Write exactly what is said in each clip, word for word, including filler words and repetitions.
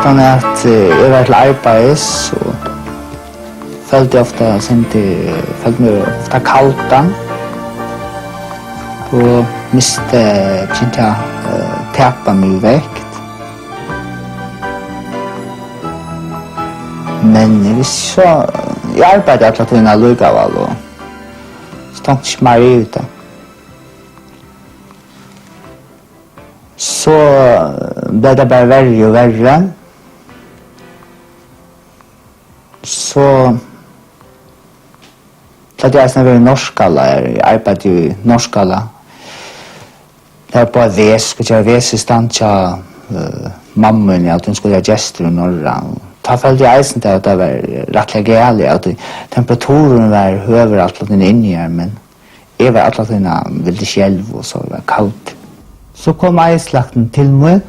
Tann at, eh, eg var til arbeiðis og føldi ofta sindur, føldi meg ofta kaldan og misti, kjenti eg, eh, tapa meg í vekt. Men eg vissi so, eg arbeiddi alla tíðina allíkavæl og so tonkti ikki meir yvir tað. So, eh, bleiv tað bara verri og verri. So plagdi eg eisini at vera í Norðskála, eg arbeiddi jú í Norðskála. Tað var bara ves, skuldi gera vesið stand hjá, eh, mammu míni, at hon skuldi hava gestir í Norra. Tá føldi eg eisini, at tað var rættiliga galið, at temperaturin var høgur alt inni her, men eg var alla tíðina, vildi skelva og so var kalt. So kom eiðislæknin til mín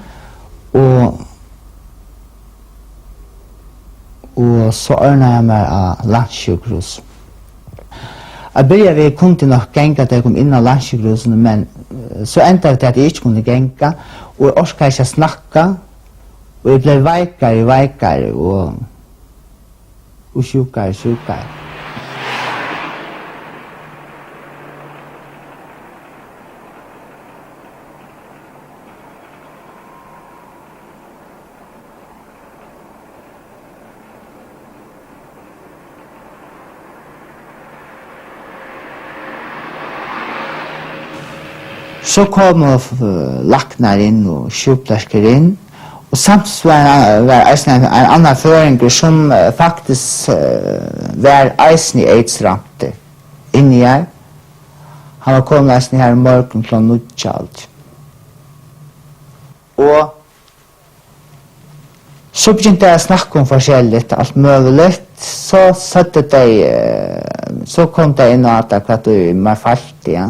og, og so ordnaði hann mær á landssjúkrahús. At byrja við kundi eg nokk ganga, tá eg kom inn á landssjúkrahúsini, men, eh, so endaði tað, at eg ikki kundi ganga, og eg orkaði ikki at snakka, og eg bleiv veikari og veikari og, og sjúkari og sjúkari. So komu, eh, læknar inn og sjúkpleiskar inn, og samstundis var, var eisini ein, ein annar føroyingur, sum, eh, faktiskt, eh, var eisini AIDS-ramdur inni har. Hann var komin eisini har í morgun klokkan níggju, alt. Og so begyntu tey at snakka um forskelligt, alt møguligt. So søgdu tey, eh, so kom tey inn á tað, hvat ið mær feilti, ja.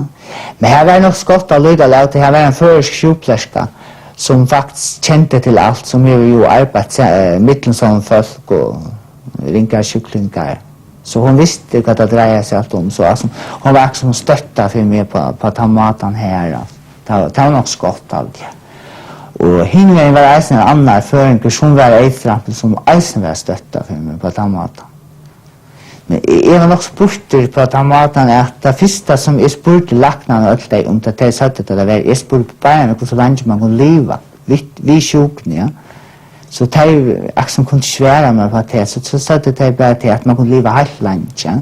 Men har var nokk so gott allíkavæl, at har var ein føroysk sjúkpleiska, sum faktiskt kendi til alt, sum hevur jú arbeitt, eh, millum summi fólk og ringar sjúklingar. So hon visti, hvat tað dreiaði seg alt um. So, altso, hon var akkurát sum støtta fyri meg á, á tann mátan har, altso. Tað var, tað var nokk so gott, haldi eg. Og hinvegin var eisini ein annar føroyingur, sum var AIDS-ramdur, sum eisini var støtta fyri meg á tann mátan. Men eg, eg var nokk so býttur á tann mátan, at tað fyrsta, sum eg spurdi læknarnar øll tey um, tá tey søgdu, at tað var, eg spurdi bara, hvussu leingi mann kundi liva við, við sjúkuni, ja. So tey, akkurát sum kundu ikki svara mær á tað, so, so søgdu tey bara tað, at mann kundi liva heilt leingi, ja.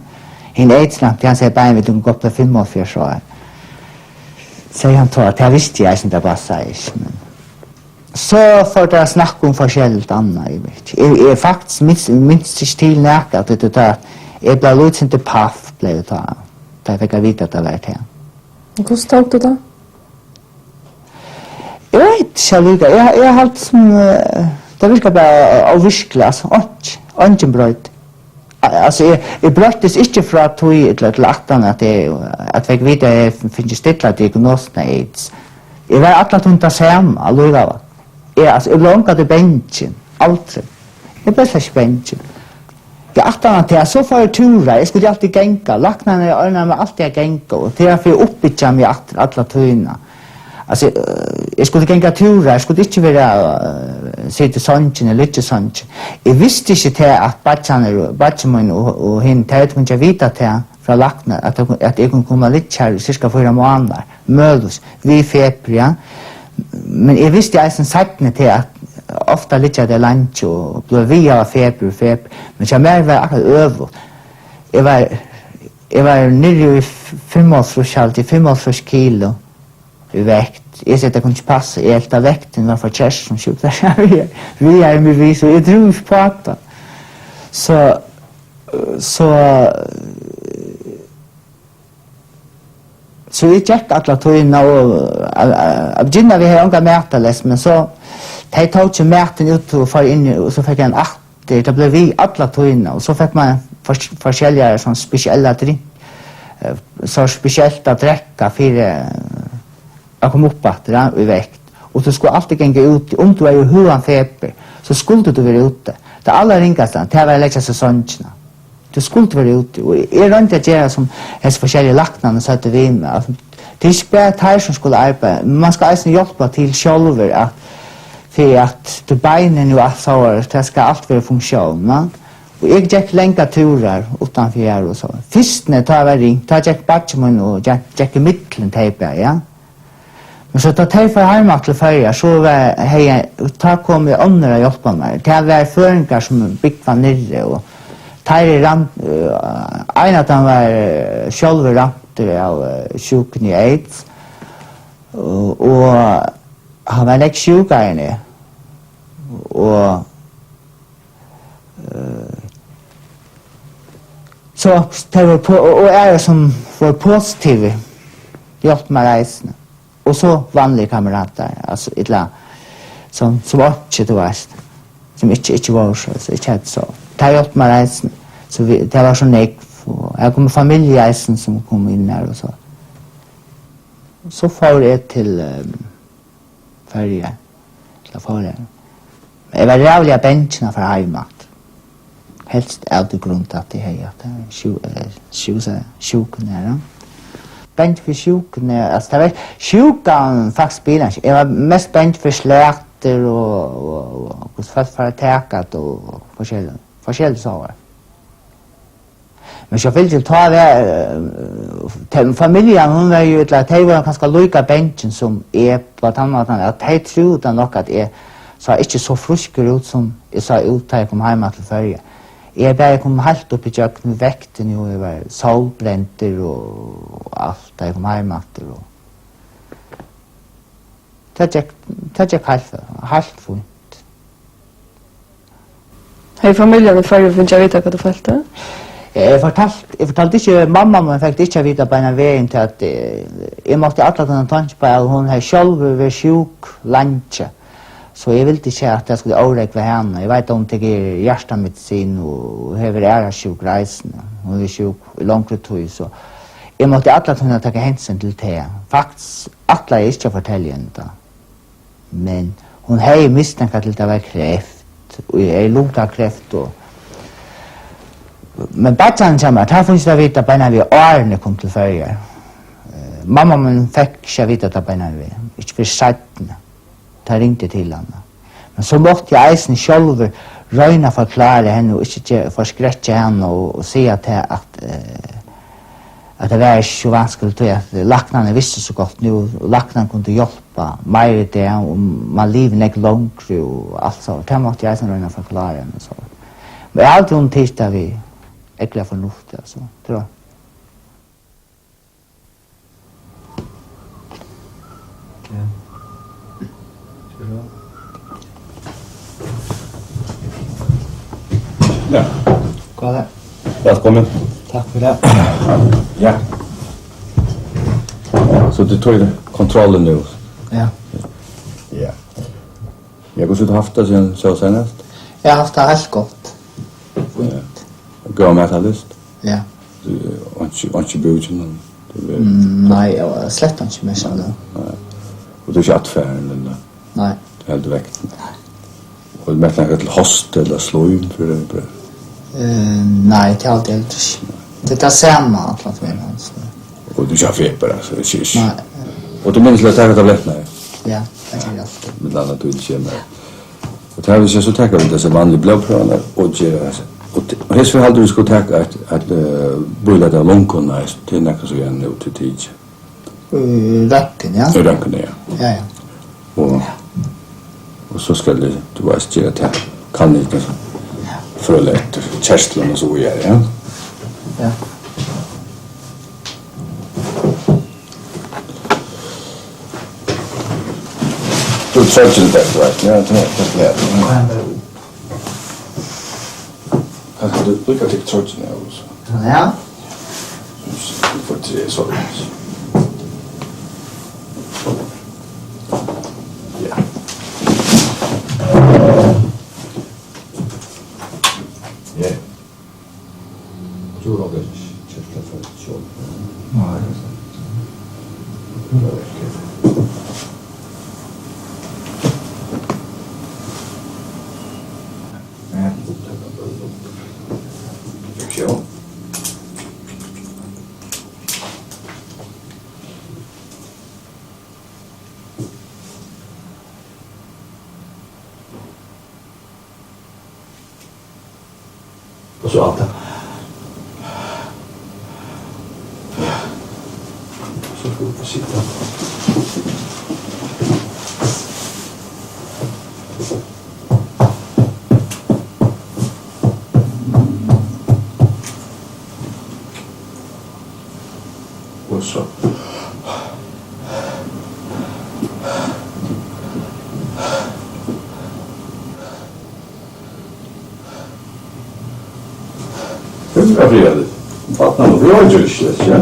Hin AIDS-ramdi, hann segði bara, vit kunnu gott til fimmoghálvfjerðs ár. Segði hann tá, at tað visti eg eisini, tað passaði ikki, men so fóru tey at snakka um forskelligt annað, eg veit ikki. Eg, eg faktiskt minst, minst ikki til nakað, at tað, tað, eg bleiv lítið sindur paff, bleiv eg tá, tá eg fekk at vita, at tað var tað. Men hvussu tók tú tað? Eg veit ikki allíka. Eg, eg haldi sum, eh, tað virkar bara óvirkiligt, altso. Einki, eingin broyting. Al-, altso, eg, eg broyttist ikki frá tí til, til aftan, at eg, at fekk vita, at eg f-, fingið stilla diagnosuna AIDS. Eg var alla tíðina tað sama, allíkavæl. Eg, altso, eg bleiv ongantíð bangin. Aldri. Eg bleiv slett ikki bangin. Ja, aftan á tað, so fór eg túrar. Eg skuldi altíð ganga. Læknarnir orðnaðu mær altíð at ganga, og tað var fyri at uppbyggja meg aftur alla tíðina. Altso, eh, eg skuldi ganga túrar, eg skuldi ikki vera, eh, sita í songini, liggja í songini. Eg visti ikki tað, at beiggjarnir og, beiggi mín og, og hini, tey høvdu fingið at vita tað frá lækna, at eg, at eg kundi koma at liggja har í sirka fýra mánaðar, møguliga, við febur, ja. Men eg visti eisini seinni tað, at ofta liggja tey leingi og blíva við at hava febur og febur. Men hjá mær var akkurát øvugt. Eg var, eg var niðri í f-, fimmoghálvtrýss, haldi eg, fimmoghálvtrýss kilo í vekt. Eg segði, tað kundi ikki passa. Eg helt, at vektin var forkert, sum sjúklingurin við, við, so eg trúði ikki á tað. So, so, so eg gekk alla tíðina og, a, a, at begynna við, hevði eg onga matarlyst, men so, tey tóku matin út og fóru inn, og so fekk eg hann aftur. Tað bleiv við alla tíðina, og so fekk mann fors-, forskelligar, sovorðnar spesiellar drink, eh, so spesielt at drekka fyri, eh, at koma upp aftur, ja, í vekt. Og tú skuldi altíð ganga úti. Um tú hevði høgan febur, so skuldi tú vera úti. Tað allarringasta, tað var at leggja seg í songina. Tú skuldi vera úti. Og eg, eg royndi at gera, sum hesir forskelligu læknarnir søgdu við meg. Altso, tað er ikki bara teir, sum skulu arbeiða, men mann skal eisini hjálpa til sjálvur at Fyri at tú beinini og alt sovorðið, tað skal alt vera í funktión, va? Og eg gekk langar túrar uttanfyri har og so. Fyrstni, tá var ringt, tá gekk beiggi mín og gekk, gekk ímillum tey bæði, ja. Men so tá tey fóru heim aftur til Føroyar, so var, hevði eg, tá komu onnur at hjálpa mær. Tað var føroyingar, sum búgva niðri, og teir eru ram-, eh, ein av teimum var, eh, sjálvur ramdur av, eh, sjúkuni aids, og, og hann var nógv sjúkari enn eg. Og, eh, so tey vóru po-, og, og aðrir sum vóru positivir, hjálptu mær eisini. Og so vanligir kameratar, altso, ella sum, sum einki, tú veitst, sum ikki, ikki vóru so, so ikki høvdu so. Tey hjálptu mær eisini. So vit, tað var so nógv, og har kom familja eisini, sum kom inn har og so. So fór eg til, ehm, Føroyar, til at fara. Eg var ræðuliga bangin at fara heim aftur. Helst av tí grund at eg hevði hatt, eh, sjú-, eh, sjúsa-, sjúkuna har, ja. Bangin fyri sjúkuni, altso, tað var sjúkan faktiskt bilar. Eg var mest bangin fyri slatur og, og, og, og hvussu fólk fara at taka tað og, og forskelligt, forskelligt sovorðið. Men so fylgdi tá var, eh, te-, familjan, hon var jú, ella tey vóru kanska líka bangin sum eg, á tann mátan, at tey trúðu nokk, at eg sá ikki so frískur út, sum eg sá út, tá eg kom heim til Føroya. Eg bæði kom heilt upp ígjøgnum vektini, og eg var sólbrendur og alt, tá eg kom heim aftur, og tað gekk, tað gekk heilt, heilt fínt. Hevði familjan í Føroyum fingið at vita, hvat tú følti? Eg fortalt-, eg fortaldi ikki, mamma mín fekk tað ikki at vita beinan vegin, tí at, eh, eg mátti alla tíðina tenkja á, at hon hevði sjálv verið sjúk leingi. So eg vildi ikki, at tað skuldi órógva hana. Eg veit, hon tekur hjartamedisin og hevur aðrar sjúkur eisini. Hon er sjúk í longri tíð, so eg mátti alla tíðina taka hensyn til tað. Faktiskt ætlaði eg ikki at fortelja henni tað. Men hon hevði mistanka til, tað var kreft, og eg er lungakreft, og, men beiggjarnir hjá mær, teir fingu tað at vita beinan vegin, áðrenn eg kom til Føroyar. Eh, mamma mín fekk ikki at vita tað beinan vegin, ikki fyrr seinni. Tá ringdi eg til hana. Men so mátti eg eisini sjálvur royna at forklára henni og ikki ge-, forskrekja hana og, og siga tað at, eh, at tað var ikki so vanskuligt, tí at læknarnir vistu so gott nú, og læknarnir kundu hjálpa meira í dag, og mann livir nógv longri og alt so. Tað mátti eg eisini royna at forklára henni so. Men eg havi aldri undirtikið tað við ógvuliga fornufti, altso. Tað var Ja. Ja. Góðan dag. Vælkomin. Takk fyri tað. Ja. So tú tók kontrollin nú? Ja. Ja. Ja, hvussu hevur tú havt tað síðan tú sást seinast? Eg havi havt tað heilt gott. Fínt. Ja. Góðan matarlyst? Ja. Tú, einki, einki í búkinum, tú verður Mm, nei, eg var slett einki meir savnað. Nei. Og tú ert ikki atfarin, ella? Nei. Tú heldur vekt? Nei. Og tú merkir nakað til hosta ella slím fyri tær? Eh, nei, tað haldi eg heldur ikki. Tað er tað sama allan vegin, altso. Og tú ert ikki á feber, altso, ikki, ikki. Nei. Og tú minnist til at taka tablettirnar? Ja, tað geri eg altíð. Millum annað, tú ikki kemur. Og tað vil siga, so taka vit hesar vanligu blóðprøvarnar og gera hesar. Og t-, og hesar heldur tú skulu taka eitt, eitt, eh, bílæt av lunguni, eisini, til nakað so gjarna út til tíggju. Eh, røntgen, ja. Røntgen, ja. Ja, ja. Og, og so skal eg, tú veitst, gera tað. Kann eg føla eftir kertlum og so víðari, ja. Ja. Tú ert troyggjur í dag, tú veit. Ja, tú veit, tú veit. Kanska tú líka fekk troyggjuna av, so. Ja. Tú fór til, so. Ja. Ja. Tú er ongan kjøtla for sjálv. Nei, tað er sant. Tað er ikki. Ja, tað er bara. Sjá. Og so alt tað. So skulu vit sita. Og so. Hvat er friðarligt? Barnanna, við roykir ikki, veitst tú, ja?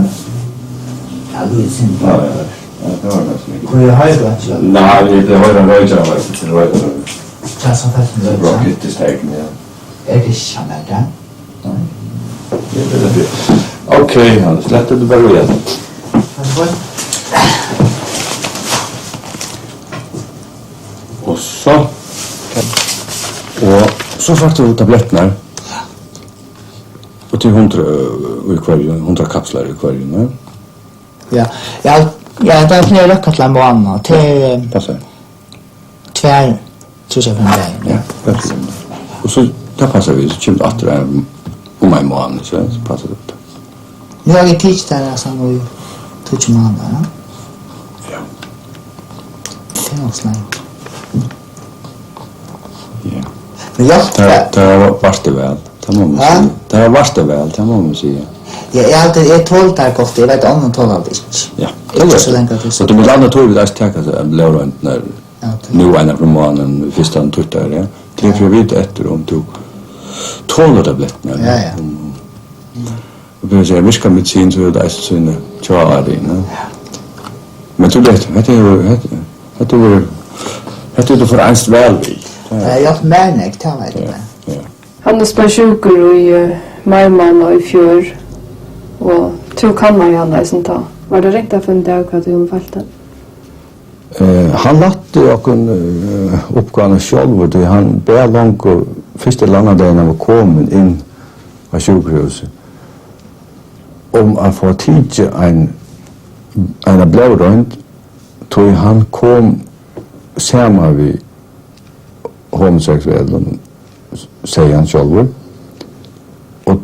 Ja, tú er sindur. Ja, ja, ja. Ja, tað var tað sum eg... Hví eg hoyri einki? Nei, vit, eg hoyri ein roykjara, veitst tú, til roykjara. Tað er sum fest við roykjara. Roykjara, ja. Er tað ikki hann, er tað? Nei. Tað er tað. Ok, hann sleppur tað bara við. Tað er gott. Og so. Og so fært tú tablettirnar. Og til hundrað, øh, í hvørjum, hundrað kapslar í hvørjum, ja? Ja, ja, ja, tað er fleiri røkka til ein mánað. Tað er, øh, Passar. Tvær, trýss og fimm dagar. Ja, tað er fínt. Og so, tað passar við, so kemur tú aftur her um, um ein mánað, so, so passar tað. Nú havi eg tikið tær, altso, nú í tíggju mánaðar, ja. Ja. Tað er nokk so leingi. Ja. Men ja, tað, tað var, vart tað væl. Tað má man siga. Tað var vart tað væl, tað má man siga. Ja, eg haldi, eg toli tað gott, eg veit, onnur tola tað ikki. Ja. Ikki so leingi at tað er. Og tú mást annars, tú vil eisini taka tað blóðroyndirnar. Ja, tað nú eina ferð um mánaðin, fyrsta og tólvta, ja. Tað er fyri at vita eftir, um tú tolir tablettirnar, ja, ja. Um, og fyri at siga, virkar medisin, so er tað eisini síni tjáari, ja. Ja. Men tú veit, hetta er jo, hetta, hetta er, hetta er tú foreinst væl við. Ja, ja, men eg, tað veit eg. Ja, ja. Hannes bleiv sjúkur í, eh, maimánaði í fjør, og tú kannaði hann eisini tá. Var tað ringt at finna út av, hvat ið honum feilti? Eh, hann lætti okkum, eh, uppgávuna sjálvur, tí hann bað longu fyrstu lannadagin, hann var komin inn á sjúkrahúsið, um at fáa tikið ein, eina blóðroynd, tí hann kom saman við homoseksuellum, segði hann sjálvur. Og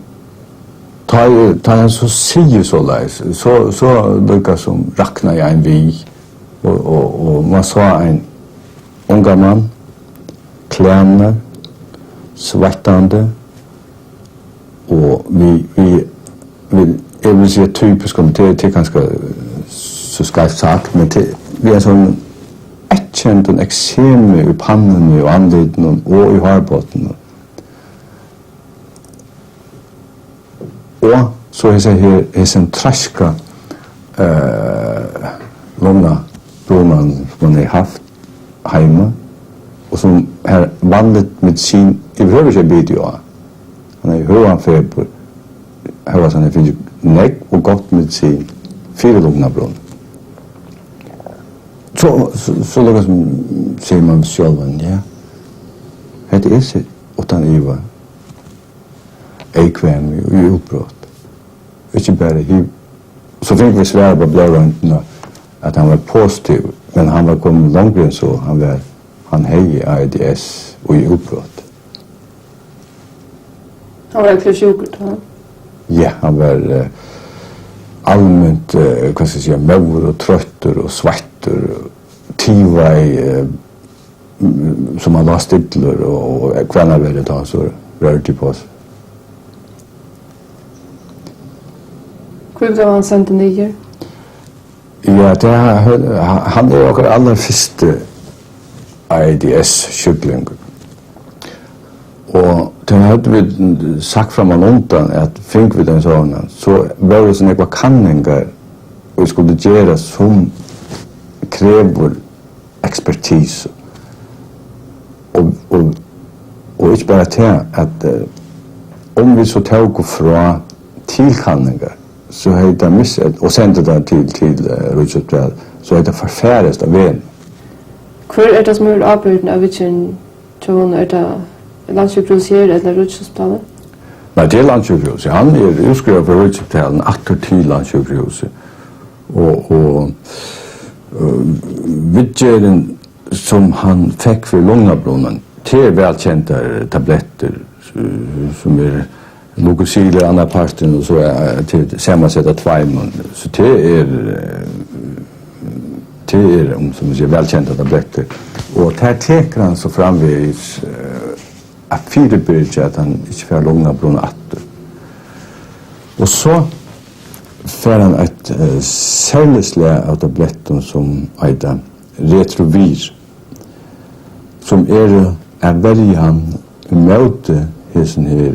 tá eg, tá hann so sigur soleiðis, so, so líka sum raknaði ein við, og, og, og man sá ein ungan mann, klæmur, sveittandi, og við, við, við, eg vil siga typiskum, tað, tað er kanska so skeivt sagt, men tað, við ein sånn eyðkendum eksemi í pannuni og andlitinum og í hárbotninum. Og so hesa her, hesin trøska, eh, lungnabruna, sum hann hevur havt heima, og sum har vanligt medisin yvirhøvur ikki er bitið á. Hann hevði høgan febur, hóast hann hevði fingið nógv og gott medisin fyri lungnabruna. So, so, so líka sum sigur man sjálvan, ja. Hetta er so, uttan iva, eyðkvæmi og útbrot. Ikki bara hiv. So fingu vit svar upp á blóðroyndina, at hann var positivur, men hann var komin longri enn so. Hann var, hann hevði AIDS og útbrot. Hann var ógvuliga sjúkur tá? Ja, hann var, eh, alment, eh, hvat skal eg siga, móður og troyttur og sveittur, og tivaði, eh, sum hann lá stillur og, og hvar hann var, tá so rørdi på seg. Hví bleiv hann sendur niður? Ja, tað, hann er okkara allarfyrsti AIDS-sjúklingur. Og tað høvdu vit sagt frammanundan, at fingu vit ein sovorðnan, so vóru so nógvar kanningar, ið skuldu gerast, sum krevur ekspertisu. Og, og, og ikki bara tað, at, eh, um vit so tóku frá til kanningar, so hevði tað mis-, og sendu tað til, til, eh, Ríkishospitalið, so hevði tað forfarist á vegnum. Hvør er tað, sum hevur ábyrgdina av viðgerðini hjá honum? Er tað Landssjúkrahúsið her ella Ríkishospitalið? Nei, tað er Landssjúkrahúsið. Hann er útskrivaður frá Ríkishospitalinum aftur til Landssjúkrahúsið. Og, og, øh, viðgerðin, sum hann fekk fyri lungnabruna, tað er vælkendar tablettir, øh, sum er, Lúkusil er annar parturin, og so er, eh, til samansett av tveimum. So tað er, eh, tað er, um, sum man sigur, vælkendar tablettir. Og tað tekur hann so framvegis, eh, at fyribyrgja, at hann ikki fær lungnabruna aftur. Og so fær hann eitt, eh, serligt slag av tablettum, sum eita Retrovir, sum eru at verja hann ímóti hesum her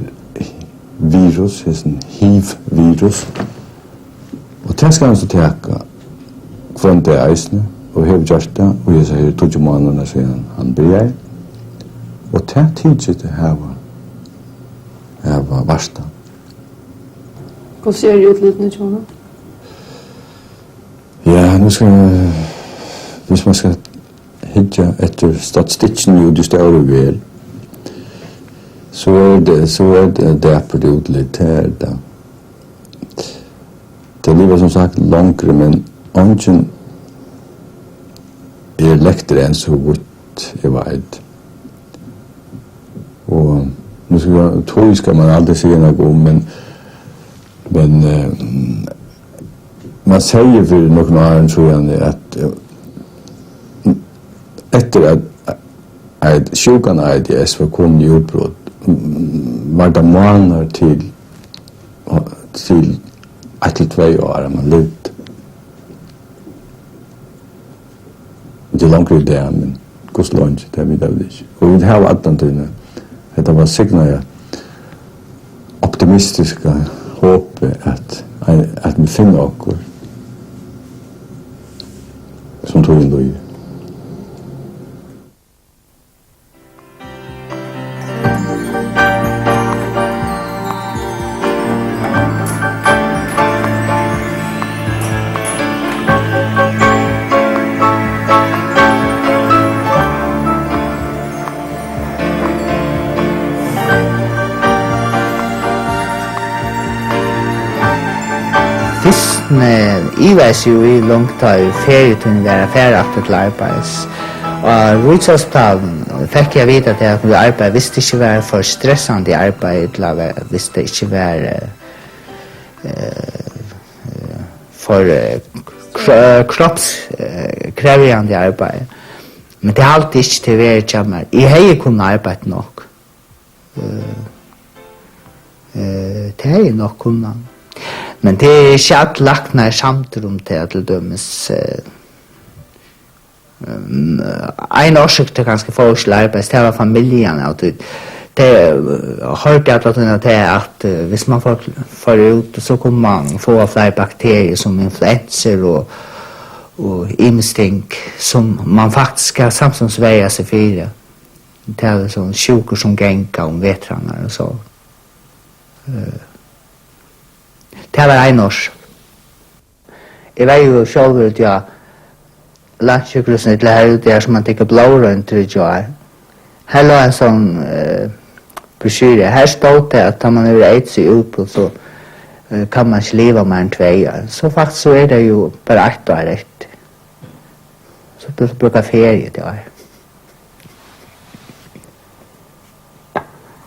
virus, hesum hiv-virus. Og tað skal hann so taka hvønn dag eisini, og hevur gjørt tað í hesar her tíggju mánaðirnar, síðan hann byrjaði. Og tað tykist at hava, hava vart hann. Hvussu eru útlitini hjá honum? Ja, nú skal, hvis man skal hyggja eftir statistikkini úti í stóru verð, so er tað, so er tað dapurt útlit, tað er tað. Tey liva sum sagt longri, men eingin er lektari enn, so vítt eg veit. Og nú skal, tí skal man aldri siga nakað um, men, men, eh, man segði fyri nøkrum árum síðani, at, eh, eftir at, at sjúkan A I D S var komin í útbrot, mm, var tað mánaðir til, til eitt til tvey ár, at man livdi. Tað er longri í dag, men hvussu leingi, tað vita vit ikki. Og vit hava allan tíðina hetta var signaða optimistiska hopið, at, at vit finna okkum, sum tíðin líður. Fyrst, eh, ivaðist eg í longu, tá ið feritíðin var at fara aftur til arbeiðis. Á Ríkishospitalinum fekk eg at vita, at tað at arbeiða, viss tað ikki var for stressandi arbeiði, ella var, viss tað ikki var, eh, eh, for, eh, kro-, kropps-, eh, krevjandi arbeiði. Men tað haldi eg ikki til verið hjá mær. Eg hevði kunnað arbeitt nokk. Eh, eh, tað hevði eg nokk kunnað. Men tað er ikki allir læknar samdir um tað, til dømis, eh, ehm, ein orsøk til kanska fór ikki til arbeiðis, tað var familjan, av tí tey, eh, hoyrdu alla tíðina tað, at, eh, viss man fór, fór út, so kundi man fáa fleiri bakteriur sum influensur og, og ymisk ting, sum man faktiskt skal samstundis verja seg fyri. Tað er sånn sjúkur sum ganga um vetrarnar og so. Eh, tað var ein orsøk. Eg var jú sjálvur úti á Landssjúkrahúsinum, ella har úti, har sum man tekur blóðroyndir í gjár. Har lá ein sånn, eh, broskýra. Har stóð tað, at tá man hevur aids í útbrot, so, eh, kann man ikki liva meir enn tvey ár. So faktiskt, so er tað jú bara eitt ár eftir. So br-, brúka feriu til ár.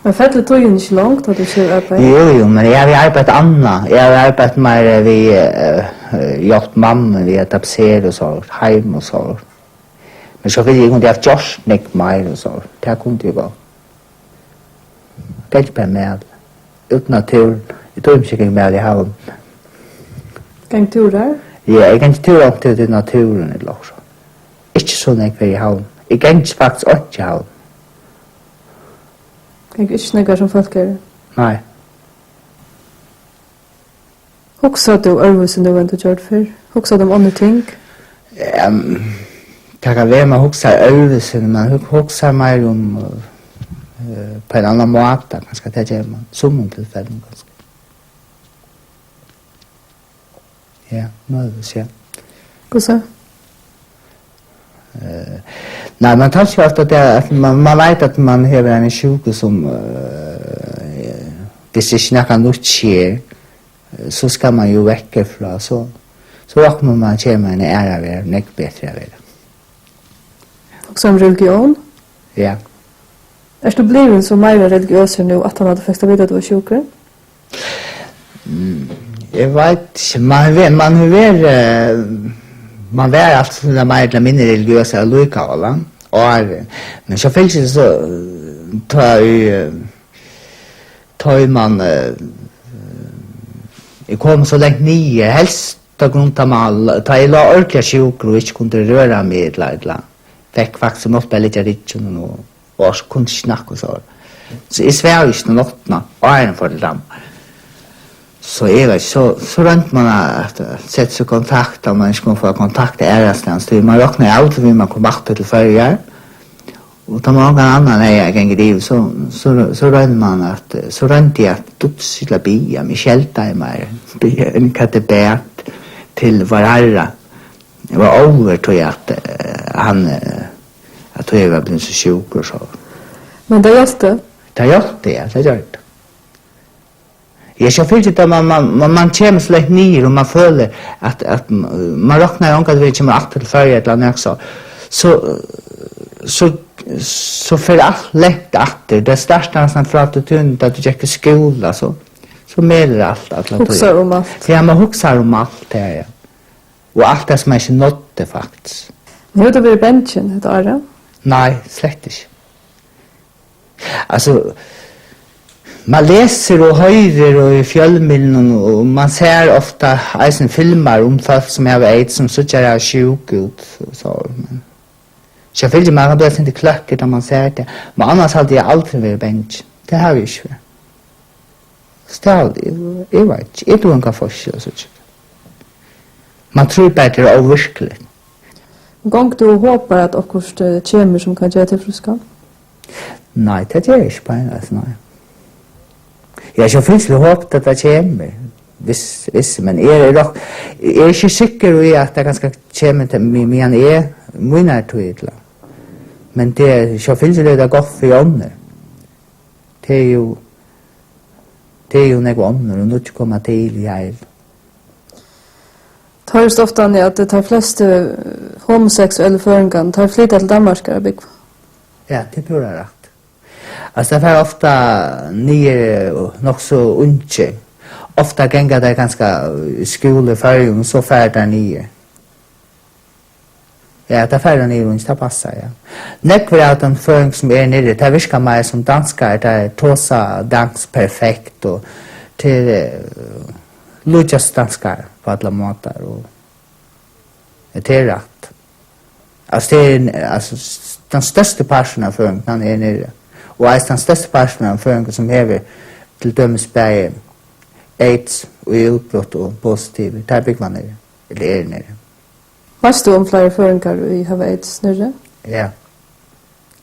Men fellur tíðin ikki long, tá tú ikki hevur arbeiði? Jú, jú, men eg havi arbeitt annað. Eg havi arbeitt meira við, eh, eh, hjálpt mammu við at tapetsera og so, heim og so. Men so vil eg, kundi eg havt gjørt nógv meir og so. Tað kundi eg gott. Gangi bara mæl. Út í náttúruna. Eg tími ikki at ganga mæl í havn. Ganga túrar? Ja, eg gangi túrar, um tað er í náttúruni ella okkurt. Ikki so nógv her í havn. Eg gangi faktiskt einki í havn. Ganga ikki nógv har sum fólk eru? Nei. Hugsar tú øðrvísi nú enn tú gjørdi fyrr? Hugsar tú um onnur ting? Ehm, tað kann vera, man hugsar øðrvísi, men man hug-, hugsar meir um, eh, på en annan máta, kanska tað ger man, summum tilfellum kanska. Ja, møguliga, ja. Hvussu? Eh, nei, man tosa jú ofta tað, at man, man veit at man hevur eina sjúku sum, eh, viss ikki nakað nýtt sker, eh, so skal man jú vekk herfrá, so, so roknar man, kemur ein aðrar veg, nógv betri at vera. Hugsar um religión? Ja. Ert tú blivin so meira religiøsur nú, aftan at tú fekst at vita, at tú var sjúkur? Mm, eg veit ikki, man ve-, man hevur verið, eh, man var alt sum tað meir ella minni religiøs allíkavæl, áðrenn. Men so fylgir tað so, eh, tá ið, eh, tá ið man, eh, er komin so langt niður, helst á grund av man, tá eg lá ordiliga sjúkur og ikki kundi røra meg ella, ella fekk faktiskt um nátt bara liggja á rygginum og, og ork-, kundi ikki snakka og so. So eg svav ikki um náttina, áðrenn eg fór til Danmark. So eg veit, so, so royndi man at, at seta seg í kontakt, um man ikki kundi fáa kontakt aðrastaðni. So man roknaði aldri við, man kom aftur til Føroyar. Og tá man ongan annan hevði at ganga yvir, so, so, so royndi man at, so royndi eg at dutsa ella biðja, meg skeldaði meir, biðja um hvat eg bað til Várharra. Eg var óður tí at, eh, hann, eh, at tí eg var blivin so sjúkur, so. Men tað hjálpti? Tað hjálpti, ja, tað gjørdi tað. Eg skal fylgja tað, man, man, man, man kemur so langt niður, og man følir at, at man roknar ongantíð við, kemur aftur til Føroya ella nakað so. So, so, so fer alt langt aftur. Tað startar næstan frá tí tíðini, tá tú gekk í skúla, so, so melur alt, alla tíð. Hugsar um alt. Ja, man hugsar um alt her, ja. Og alt tað sum man ikki náddi, faktiskt. Men hevur tú verið bangin hetta árið? Nei, slett ikki. Altso, man lesur og hoyrir og í fjølmiðlunum, og man sær ofta eisini filmar um fólk sum hava aids, sum síggja sjúk út, so, men sjálvfylgja, man kann blíva eitt sindur kløkkur, tá man sær tað. Men annars havi eg aldri verið bangin. Tað havi eg ikki verið. Stál, eg, eg veit ikki. Eg dugi ongan forskjell at síggja. Man trýr bara, tað er óvirkiligt. Gongur tú og hopar, at okkurt, eh, kemur, sum kann gera teg frískan? Nei, tað ger eg ikki beinleiðis, nei. Eg havi sjálvfylgiliga hopað, at tað kemur. Viss, viss, men eg eri nokk, eg eri ikki sikkur í, at tað kanska kemur til meg, meðan eg, mínar tíðir. Men tað er sjálvfylgiliga, tað er gott fyri onnur. Tað er jú, tað er jú nógv onnur og nýggj koma til í heil. Tað hoyrist ofta at teir flestu, eh, homoseksuellu føroyingarnir, teir flyta til Danmarkar at búgva. Ja, tað er púra rætt. Altso, tað fara ofta niður, eh, nokk so ungir. Ofta ganga teir kanska í skúla í Føroyum, so fara teir niður. Ja, tað fara niður, tað passar, ja. Nógvir av teimum føroyingum, sum eru niðri, teir virka meira sum danskarar, teir tosa dansk perfekt, og tað er, eh, líkjast danskarar á allar mátar, og ja, tað er rætt. Altso, tað er, altso, s-, tann størsti parturin av føroyingum, hann er niðri. Og eisini tann størsti parturin av føroyingum, sum hevur til dømis bæði aids og er útbroytt og positivir, teir búgva niðri, ella eru niðri. Veitst tú um fleiri føroyingar, ið hava aids, niðri? Ja.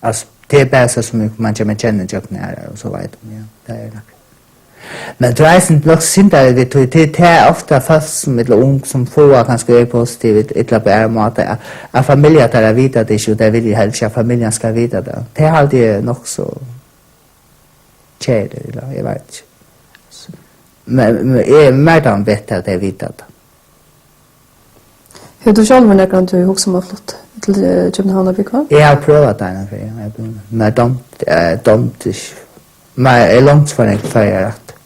Altso, tað er bara so, sum man kemur at kenna gjøgnum aðrar, og so veit man, ja, tað er nakað. Men tað er eisini nokk synd, at vit, tí tað er ofta fólk, sum, ella ung, sum fáa kanska er positiv, ella på aðrar mátar, at, at familja teirra vita tað ikki, og tey vilja helst ikki, at familjan skal vita tað. Tað haldi eg nokk so keðiligt, ella eg veit ikki. Men, men eg, mær dámar betur, at tey vita tað. Hevur tú sjálvur nakrantíð hugsað um at flutt til, eh, København at búgva? Eg havi prøvað tað eina ferð, ja. Eg havi prøvað. Men eg dámdi, eh, dámdi ikki. Men eg longdi for nógv Føroyar aftur.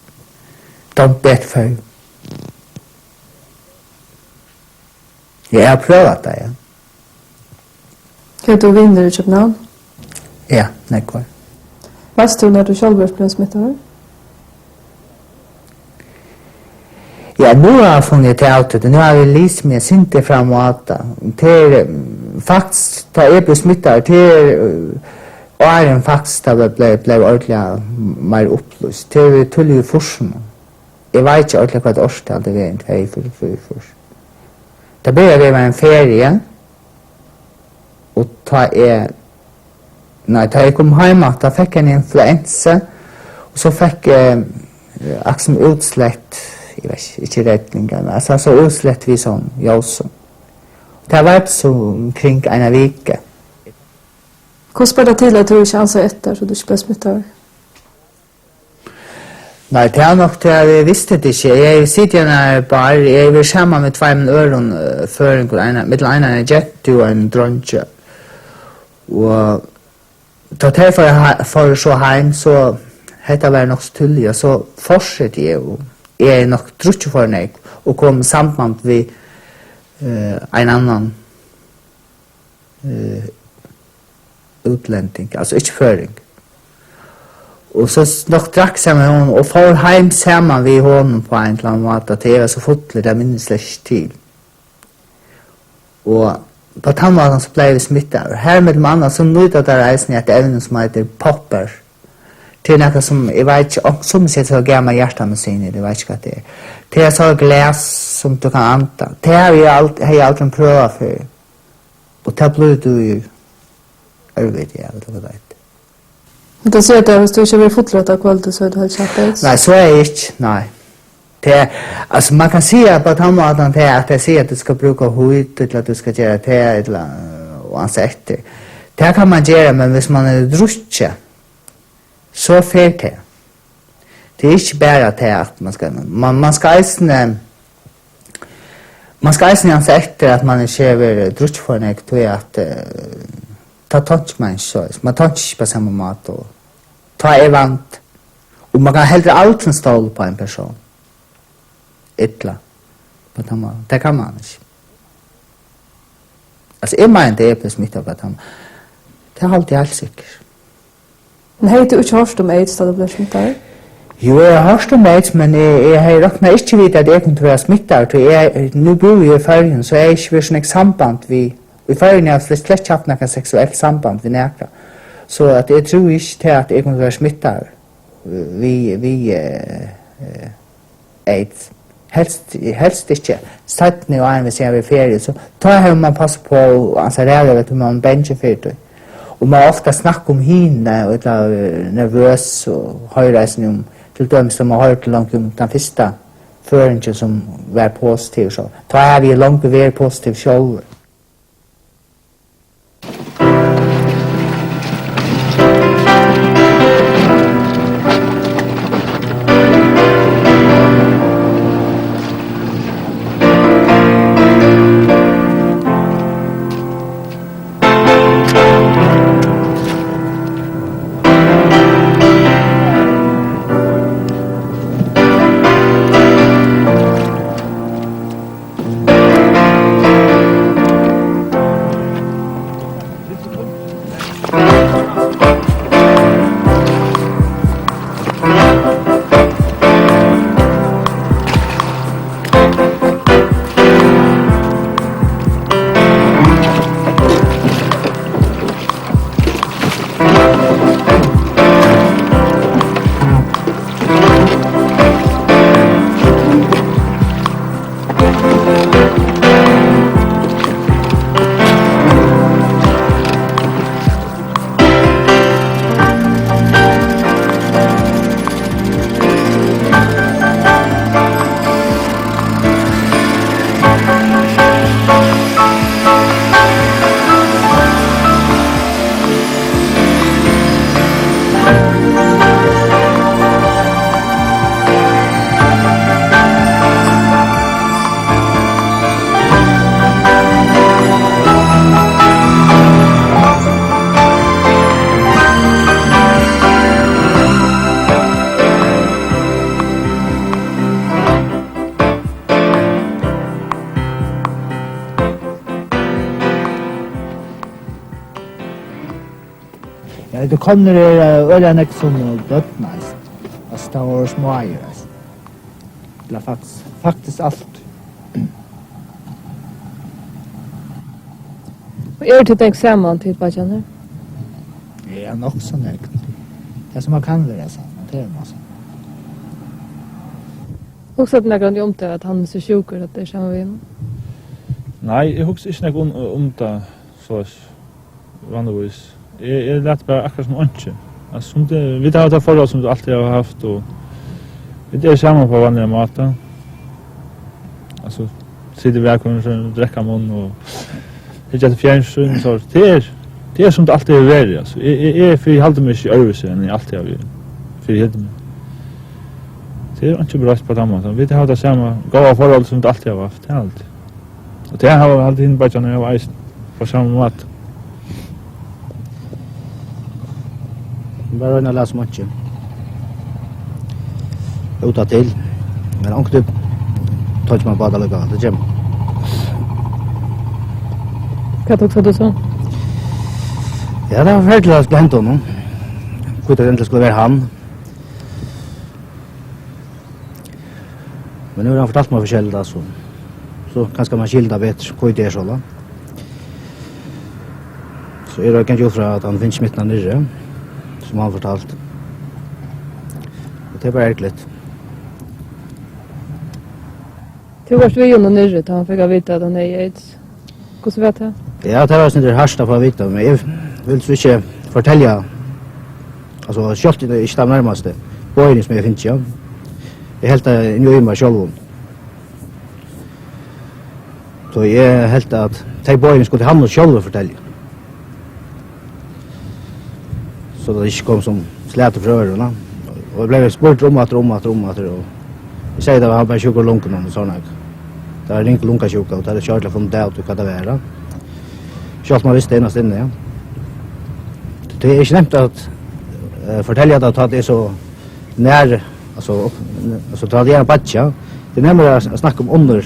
Dámdi betur Føroyar. Eg havi prøvað tað, ja. Hevur tú vinir í København? Ja, nógvar. Veitst tú, nær tú sjálvur ert blivin smittaður? Ja, nú havi eg funnið út av tí. Nú havi eg lisið meg eitt sindur fram á tað. Tað er, eh, faktiskt, tá eg bleiv smittaður, tað er, eh, áðrenn faktiskt tað bleiv, bleiv, bleiv ordiliga meir upplýst. Tað er í tíðligu fýrsunum. Eg veit ikki ordiliga, hvat árstal tað var, ein tvey, fýra, fýra, fýra. Tað byrjaði við ein feria, og tá eg, nei, tá eg kom heim aftur, tá fekk eg ein influensa, og so fekk eg, eh, akkurát sum útslett, eg veit ikki, ikki redning, men altso, so útslett við sovorðnum ljósum. Tað var so kring eina viku. Hvussu ber tað til, at tú ikki ansaði eftir, so tú ikki bleiv smittaður? Nei, tað er nokk tað, at eg visti tað ikki. Eg hevði sitið í eini bar, eg hevði verið saman við tveimum øðrum, eh, føroyingum, ein, millum annað eina gentu og ein drong. Og tá tey fóru he-, fóru so heim, so Hetta var nokk so tíðliga, so fortseti eg, og eg eri nokk drukkið for nógv, og kom í samband við, eh, ein annan, eh, útlending, altso ikki føroying. Og so s-, nokk drakk saman við honum og fór heim saman við honum á ein ella annan máta, tí eg var so fullur, tað minnist eg slett ikki til. Og á tann mátan so bleiv eg smittaður. Har millum annað so nýta teir eisini eitt evni sum eitur popper. Tað er nakað sum, eg veit ikki, onkur sum seta so gamal hjartamedisin í, eg veit ikki hvat tað er. Tað er so glas sum tú kanst anda. Tað havi eg ald-, hevði eg aldrin prøvað fyrr. Og tað blívur tú jú ørviti av, ella hvat veit. Men tað sigur tað, viss tú ikki verður fullur hetta kvøldið, so er tað heilt sikkurt. Nei, so er eg ikki, nei. Tað er, altso, man kann siga á tann mátan, tað er, at tey siga, at tú skal brúka hýt, ella at tú skal gera tað, ella, øh, og ansa eftir. Tað kann man gera, men viss man er drukkin, so fer tað. Tað er ikki bara tað, at man skal, man, man skal eisini, man skal eisini ansa eftir, at man ikki hevur drukkið for nógv, tí at, øh, tá tonkir man ikki so, man tonkir ikki á sama máta, og tá er vandi. Og man kann heldur aldrin stóla upp á ein persón. Illa. Á tann mátan. Tað kann man ikki. Altso, eg meini, tað er blivið smittað á tann mátan. Tað haldi eg heilt sikkurt. Men hevði tú ikki hoyrt um aids, tá tú bleiv smittaður? Jú, eg havi hoyrt um aids, men eg, eg hevði roknað ikki við, at eg kundi vera smittaður, tí eg, nú búði eg í Føroyum, so eg hevði ikki verið so nógv samband við, í Føroyum havi eg slett, slett ikki havt nakað seksuelt samband við nakran. So at eg trúði ikki til, at eg kundi vera smittaður við, við, eh, eh, aids. Helst, helst ikki. Seinni árini, viss eg havi verið í feriu, so tá hevur man passað upp á, altso, ræða, veit tú, man er bangin fyri tí. Og man hevur ofta snakkað um hini, og ella, eh, nervøs, og hoyra eisini um, til dømis, sum man hoyrdi longu um tann fyrsta føroyingin, sum var positivur, so tá havi eg longu verið positivur sjálvur. Ja, tey komnir eru, eh, øgiliga nógv sum, eh, børn, eisini. Altso, tað vóru smáir, eisini. Ella faktiskt, faktiskt alt. Og eru tit nógv saman, tit beiggjarnir? Ja, nokk so nógv. Tað sum man kann vera saman, tað er man saman. Hugsar tú nakrantíð um tað, at hann er so sjúkur, at tú ert saman við honum? Nei, eg hugsi ikki nógv um, um tað, soleiðis. Vanligvís. Eg, eg lati bara akkurát sum einki. Altso, sum tað, vit hava tað forhold, sum vit altíð hava havt, og vit eru saman á vanligan máta. Altso, sita í baðkørinum, drekka munn og hyggja eftir fjernsýn, so tað er, tað er, sum tað altíð hevur verið, altso. Eg, eg, eg fyrihaldi meg ikki øðrvísi, enn eg altíð havi fyrihaldi meg. Tað er einki broytt á tann mátan. Vit hava tað sama góða forhold, sum vit altíð hava havt. Tað er altíð. Og tað hava vit altíð hini beiggjarnir hava eisini, á sama máta. Bara royna at lata sum einki. Út av til. Men onkuntíð toyggir mann bát allíkavæl, tað kemur. Hvat hugsar tú so? Ja, tað var forferdiligt, at tað skuldi henda honum. Hví tað endiliga skuldi vera hann. Men nú hevur hann fortalt mær forskelligt, altso. So kanska mann skilir tað betur, hví tað er soleiðis. So eg eri gingin út frá, at hann finnur smittuna niðri, sum hann fortaldi. Og tað er bara ergiligt. Tú vart við honum niðri, tá hann fekk at vita, at hann hevði aids. Hvussu var tað? Ja, tað var eitt sindur hart at fáa at vita, men eg vil so ikki fortelja, altso, sjálvt ikki teimum nærmastu, boðini, sum eg havi fingið, ja. Eg helt tað inni í mær sjálvum. So eg helt, at tey boðini skuldi hann sjálvur fortelja. So tað ikki kom sum slatur frá øðrum, ja. Og eg bleiv spurdur um aftur, um aftur, um aftur, og eg segði, at hann var bara sjúkur í lunguni og sovorðið. Tað var ring lungasjúka, og tað er ikki ordiliga funnið út av, hvat tað var, ja. Sjálvt um hann visti inast inni, ja. Tað er ikki nemt at, eh, fortelja tað, tá tað er so nær, altso, altso, tá tað er ein beiggi, ja. Tað er nærmari at, at snakka um onnur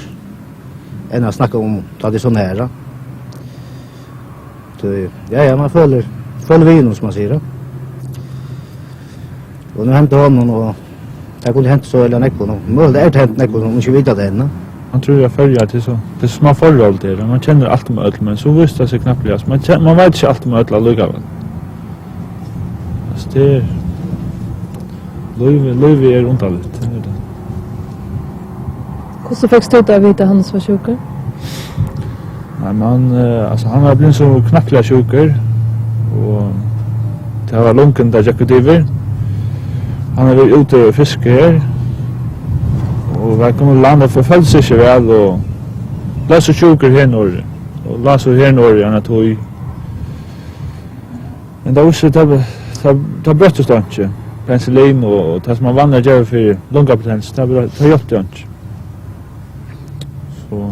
enn at snakka um, tá tað er so nær, ja. Tí, ja, ja, mann følir, følir við honum, sum mann sigur, ja. Og nú hendi honum, og tað kundi hent so ella nógvum, og møguliga er tað hent nógvum, sum ikki vita tað enn, ja. Mann trýr, at Føroyar, tað er so, tað er smá forhold her, og mann kennir alt um øll, men so vísir tað seg knappliga, so mann ken-, mann veit ikki alt um øll allíkavæl. Altso, tað er, lívið, lívið er undarligt, tað er tað. Hvussu fekst tú tað at vita, at Hannes var sjúkur? Nei, men, eh, altso, hann var blivin so knappliga sjúkur, og tað var lunguni, tað gekk út yvir. Hann hevur verið úti og fiskað her, og var komin til land og føldi seg ikki væl, og bleiv so sjúkur her norðuri, og lá so her norðuri í eina tíð. Men tað vísti seg, tað, tað, tað broyttist einki. Penicillin og, og tað, sum man vanliga ger fyri lungabetennelse, tað, tað hjálpti einki. So,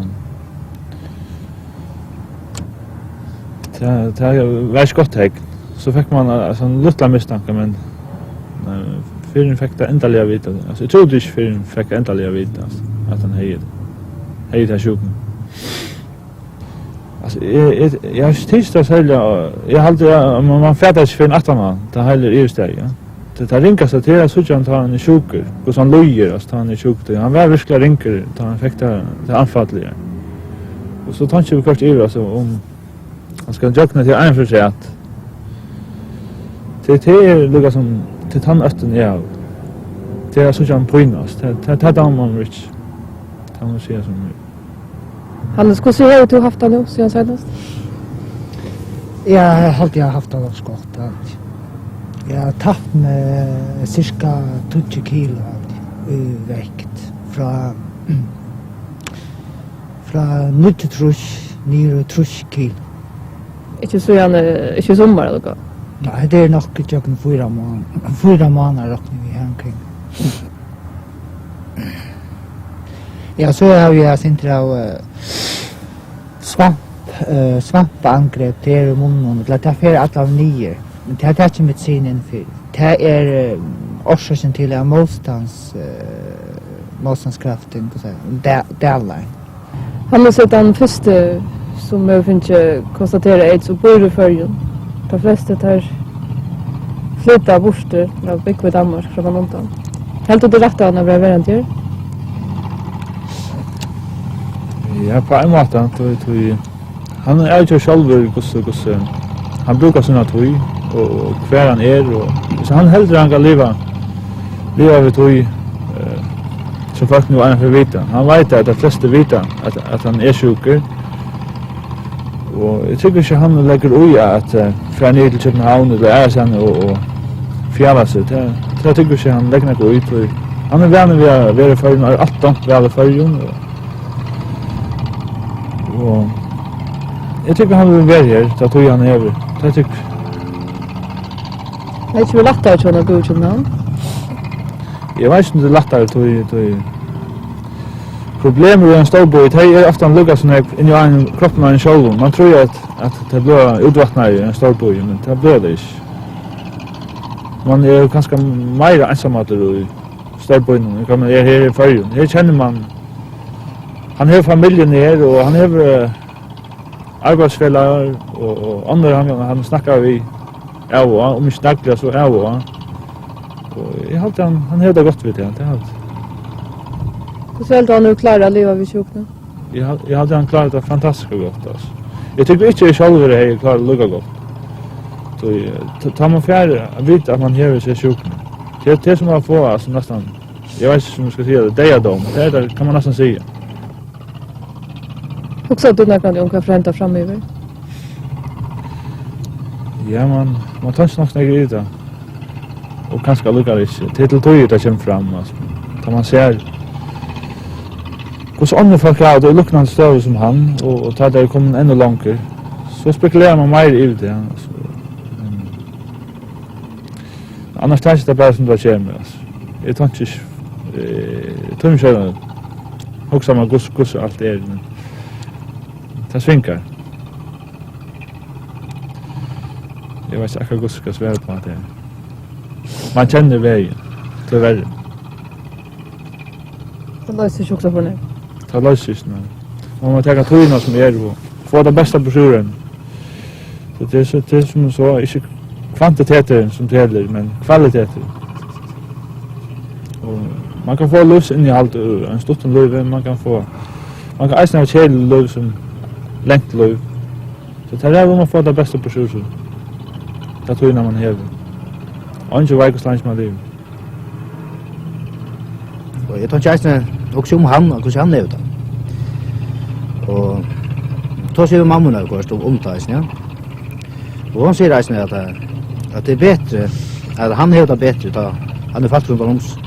tað, tað var ikki gott teikn. So fekk man, eh, sovorðnar lítlar mistankar, men, men fyrr enn fekk tað endaliga at vita. Altso, eg trúði ikki, fyrr enn fekk endaliga at vita, altso, at hann hevði, hevði ta sjúkuna. Altso, eg, eg, eg havi ikki tikið tað serliga, eg haldi, at man, man fatar ikki fyrr enn aftaná, tá heilin er yvirstaðin, ja. Tað, tað ringasta, tað er at síggja hann, tá hann er sjúkur, hvussu hann líður, altso, tá hann er sjúkur. Tí hann var veruliga ringur, tá hann fekk tað, tað anfallið, ja. Og so tók eg viðhvørt yvir, altso, um hann skal gjøgnum tað ein fyri seg, at tað, tað er líka sum, tað er tann óttin, eg havi. Tað er at síggja hann pínast, altso. Tað, tað, tað dámar mær ikki. Tað má eg siga sum er. Hannes, hvussu hevur tú havt tað nú, síðan seinast? Ja, eg haldi, eg havi havt tað nokk so gott, haldi eg. Eg havi tapt meg sirka tíggju kilo, haldi eg, í vekt. Frá, frá níggjuogtrýss niður í trýss kilo. Ikki síðan, eh, ikki í summar, ella hvat? Nei, tað er nokk ígjøgnum fýra mán-, fýra mánaðar, rokni eg við, her umkring. Ja, so havi eg eitt sindur av, eh, svamp, eh, svampaangrep, tað er í munninum, ella tað fer allan niður. Men tað taki eg medisin inn fyri. Tað er, eh, orsøkin til at mótstands-, eh, mótstandskraftin, hvat sigur, da-, dalar. Hannes er tann fyrsti, sum hevur fingið konstaterað aids og býr í Føroyum. Teir flestu, teir flyta burtur, ella búgva í Danmark, frammanundan. Heldur tú, tað er rætt av honum at vera verandi her? Ja, á ein máta, tí, tí hann avger sjálvur, hvussu, hvussu hann brúkar sína tíð og, og hvar hann er, og, so hann heldur, hann kann liva, liva við tí, eh, sum fólk nú einaferð vita. Hann veit, at teir flestu vita, at, at hann er sjúkur. Og eg trúgvi ikki, hann leggur í at, eh, fara niður til København ella aðrastaðni og, og fjala seg. Tað, tað trúgvi eg ikki, hann leggur nakað í, tí hann er vanur við at vera í Føroyum, og er altíð dámt væl í Føroyum. Og, og eg trúgvi, hann vil vera her, ta tíð hann hevur. Tað trúgvi eg. Tað er ikki verið lættari hjá honum at búgva í København? Eg veit ikki, um tað er lættari, tí, tí problemir í einum stórbýi, tey eru ofta líka so nógv inni í einum, kroppinum á einum sjálvum. Man trýr, at, at tað blívur útvatnað í einum stórbýi, men tað blívur tað ikki. Man er kanska meira einsamallur í Stórbýnum, eg kann, er her í Føroyum. Her kennir mann, hann hevur familjuna her, og hann hevur, eh, arbeiðsfelagar og, og onnur, hann, hann snakkar við av og á, um ikki dagliga, so av og á. Og eg haldi, hann, hann hevur tað gott við tað, tað haldi eg. Hvussu heldur tú, hann hevur klárað at liva við sjúkuni? Eg hal-, eg haldi, hann klárar tað fantastiskt gott, altso. Eg tykki ikki, eg sjálvur hevði klárað líka gott. So, eh, tá, tá man fær at vita, at man hevur seg sjúkuna, tað, tað er sum at fáa, altso, næstan, eg veit ikki, sum eg skal siga tað, deyðadóm. Tað er tað, kann man næstan siga. Hugsar tú nakrantíð um, hvat fer at henda framyvir? Ja, man, man tonkir nokk nógv yvir tað. Og kanska allíkavæl ikki. Tað er til tíðir, tað kemur fram, altso. Tá man sær, hvussu onnur fólk hava tað í líknandi støðu sum hann, og, og tá tey eru komin enn longur, so spekulerar man meira yvir tað, altso. Men annars taki eg tað bara, sum tað kemur, altso. Eg tonki ikki, eh, eg tími ikki at hugsa mær, hvussu, hvussu alt er, men tað svingar. Eg veit ikki akkurát, hvussu eg skal svara upp á hatta her. Man kennir vegin, tíverri. Tað loysir seg ikki so fyrr. Tað loysir seg ikki, nei. Man má taka tíðina sum er og fáa tað besta burtur úr henni. So tað er so, tað er sum so, ikki kvantiteturin sum telur, men kvaliteturin. Og man kann fáa lívsinnihald úr einum stuttum lívi, man kann fáa, man kann eisini hava keðiligt lív sum langt lív. So tað er um at fáa tað besta burtur úr sær, ta tíðina man hevur. Eingin veit, hvussu leingi man livir. Og eg tóki eisini, hugsi um hann, og hvussu hann hevur tað. Og tosi við mammuna, hvørt, um, um tað eisini, ja. Og hon sigur eisini, at, at tað er betri, at hann hevur tað betri, tá hann er fólk rundan um seg.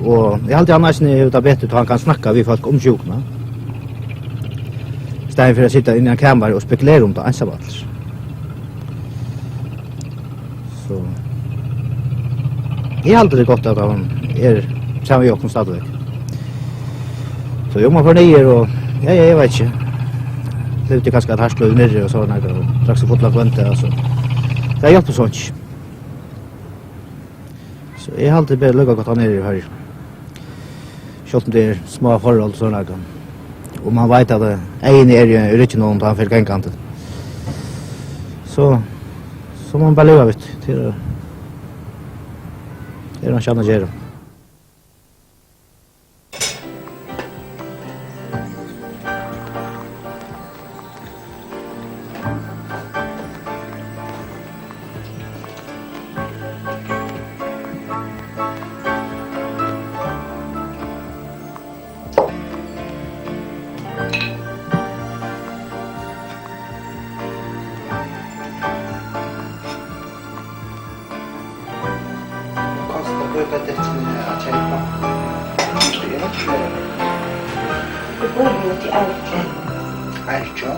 Og eg haldi, hann eisini hevur tað betri, tá hann kann snakka við fólk um sjúkuna, í staðin fyri at sita inni í einum kamari og spekulera um tað einsamallur. So eg haldi, tað er gott, at hann er saman við okkum stadigvæk. So jú, man fer niður og, ja, ja, eg veit ikki. Livdi kanska eitt hart lív niðri og so nakað, og drakk seg fullan hvønn dag, altso. Tað hjálpir so ikki. So eg haldi, bara líka gott, hann er í Føroyum. Sjálvt um tað er smá forhald og so nakað. Og man veit, at, eh, eyguni eru í rygginum á honum, tá hann fer gangandi. So, so má man bara liva við tí. Tað er, er einki annað at gera. Kostar bókadekini at keypa? Kanska er tað ikki meira. Eg bíði úti í Arki. Arki?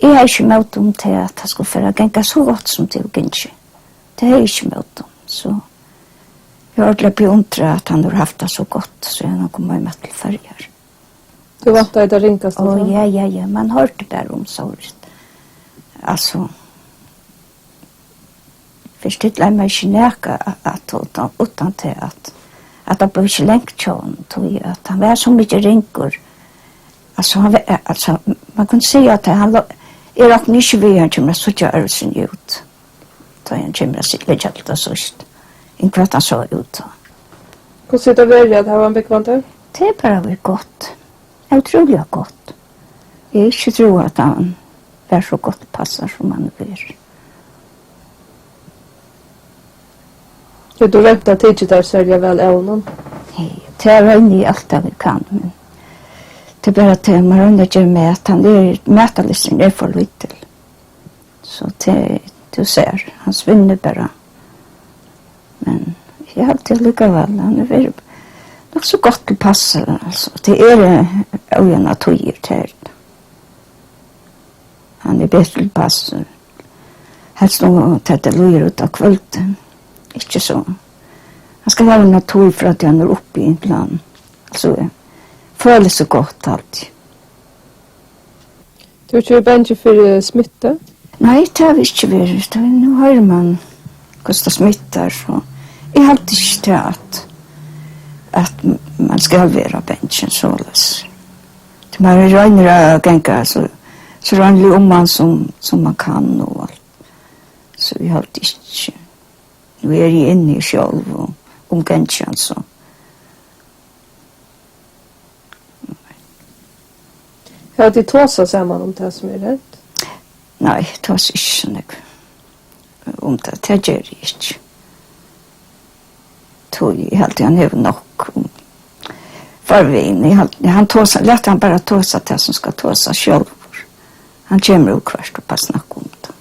Eg havi ikki ímóti um tað, at tað skuldi fara at ganga so gott, sum tað hevur gingið. Tað havi eg ikki ímóti um. So eg eri ordiliga beundrað, at hann hevur havt tað so gott, síðan hann kom heim aftur til Føroyar. Tú væntaði tað ringasta, Ó, so? Ja, ja, ja, man hoyrdi bara um sovorðið. Altso, fyrst stillaði mær ikki nakað at, at uttan, uttan til at, at tað bleiv ikki langt hjá honum, tí at hann var so mikið ringur. Altso, hann var, altso, man kundi siga, at hann lá, eg rokni ikki við, hann kemur at síggja øðrvísi út, tá hann kemur at si-, liggja til tað síðst, enn hvat hann sá út tá. Hvussu er tað verið at hava hann búgvandi? Tað er bara verið gott. Ótrúliga gott. Eg hevði ikki trúð, at hann var so gott passaður, sum hann er. Hevur tú roynt at tikið tær serliga væl av honum? Hey, tað royni eg alt, tað eg kann, men tað er bara tað, man roynir at gera mat, hann er, matarlystin er for lítil. So tað, tú sær, hann svinnur bara. Men eg haldi allíkavæl, hann hevur verið nokk so gott til pass, altso. Tað eru, eh, ójavnar tíðir, tað er tað. Hann er betur til pass. Helst nú, tá tað líður út á kvøldið. Ikki so. Hann skal hava eina tíð frá tí hann er uppi í plan. Altso, eh, følir seg gott, haldi eg. Tú ert ikki bangin fyri smittu? Nei, tað havi eg ikki verið. Tað, nú hoyrir mann, hvussu tað smittar, so eg haldi ikki tað, at, at mann skal vera bangin soleiðis. Tí mann roynir at ganga so, so royniligt um mann sum, sum mann kann og alt. So eg haldi ikki. Nú eri eg inni sjálv og umgangi hann, so. Hava tit tosað saman um tað sum er hent? Nei, eg tosi ikki so nógv um tað. Tað geri eg ikki. Tí eg haldi, hann hevur nokk um forvegin. Eg haldi, hann tosa, lat hann bara tosa tað sum skal tosa sjálvur. Hann kemur ov hvørt upp at snakka um tað.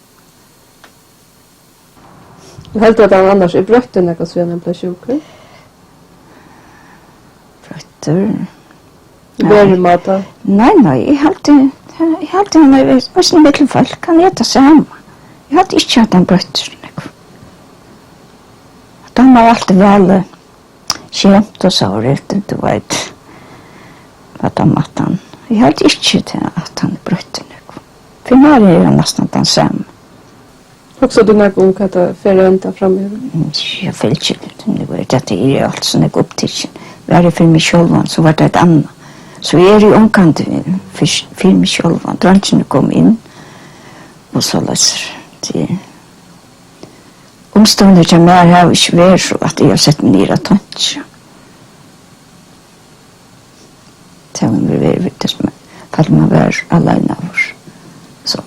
Heldur tú, at hann annars er broyttur nakað, síðan hann bleiv sjúkur? Broyttur? Nei. Verumáta? Nei, nei, eg haldi, eg haldi, hann er eisini millum fólk, hann er tað sama. Eg haldi ikki, at hann broyttur so nógv. At hann var altíð væl, eh, skemt og sárugt, tú veit, at hann mátti hann. Eg helt ikki til, at hann broytti nógv. Fyri nær er hann næstan tann sami. Hugsar tú nakað um, hvat tað fer at enda framyvir? Mm, eg fylgi tí, nú er tað, eg eri alt so nógv upptikin. Var eg fyri meg sjálvan, so var tað eitt annað. So eg eri ongantíð fyri, fyri meg sjálvan. Dreingirnir koma inn, og soleiðis. Tað Umstøðurnar hjá mær hava ikki verið so, at eg havi sett meg niður at tonkja. Tað hevur verið við tað, sum at man var aleineaður. So.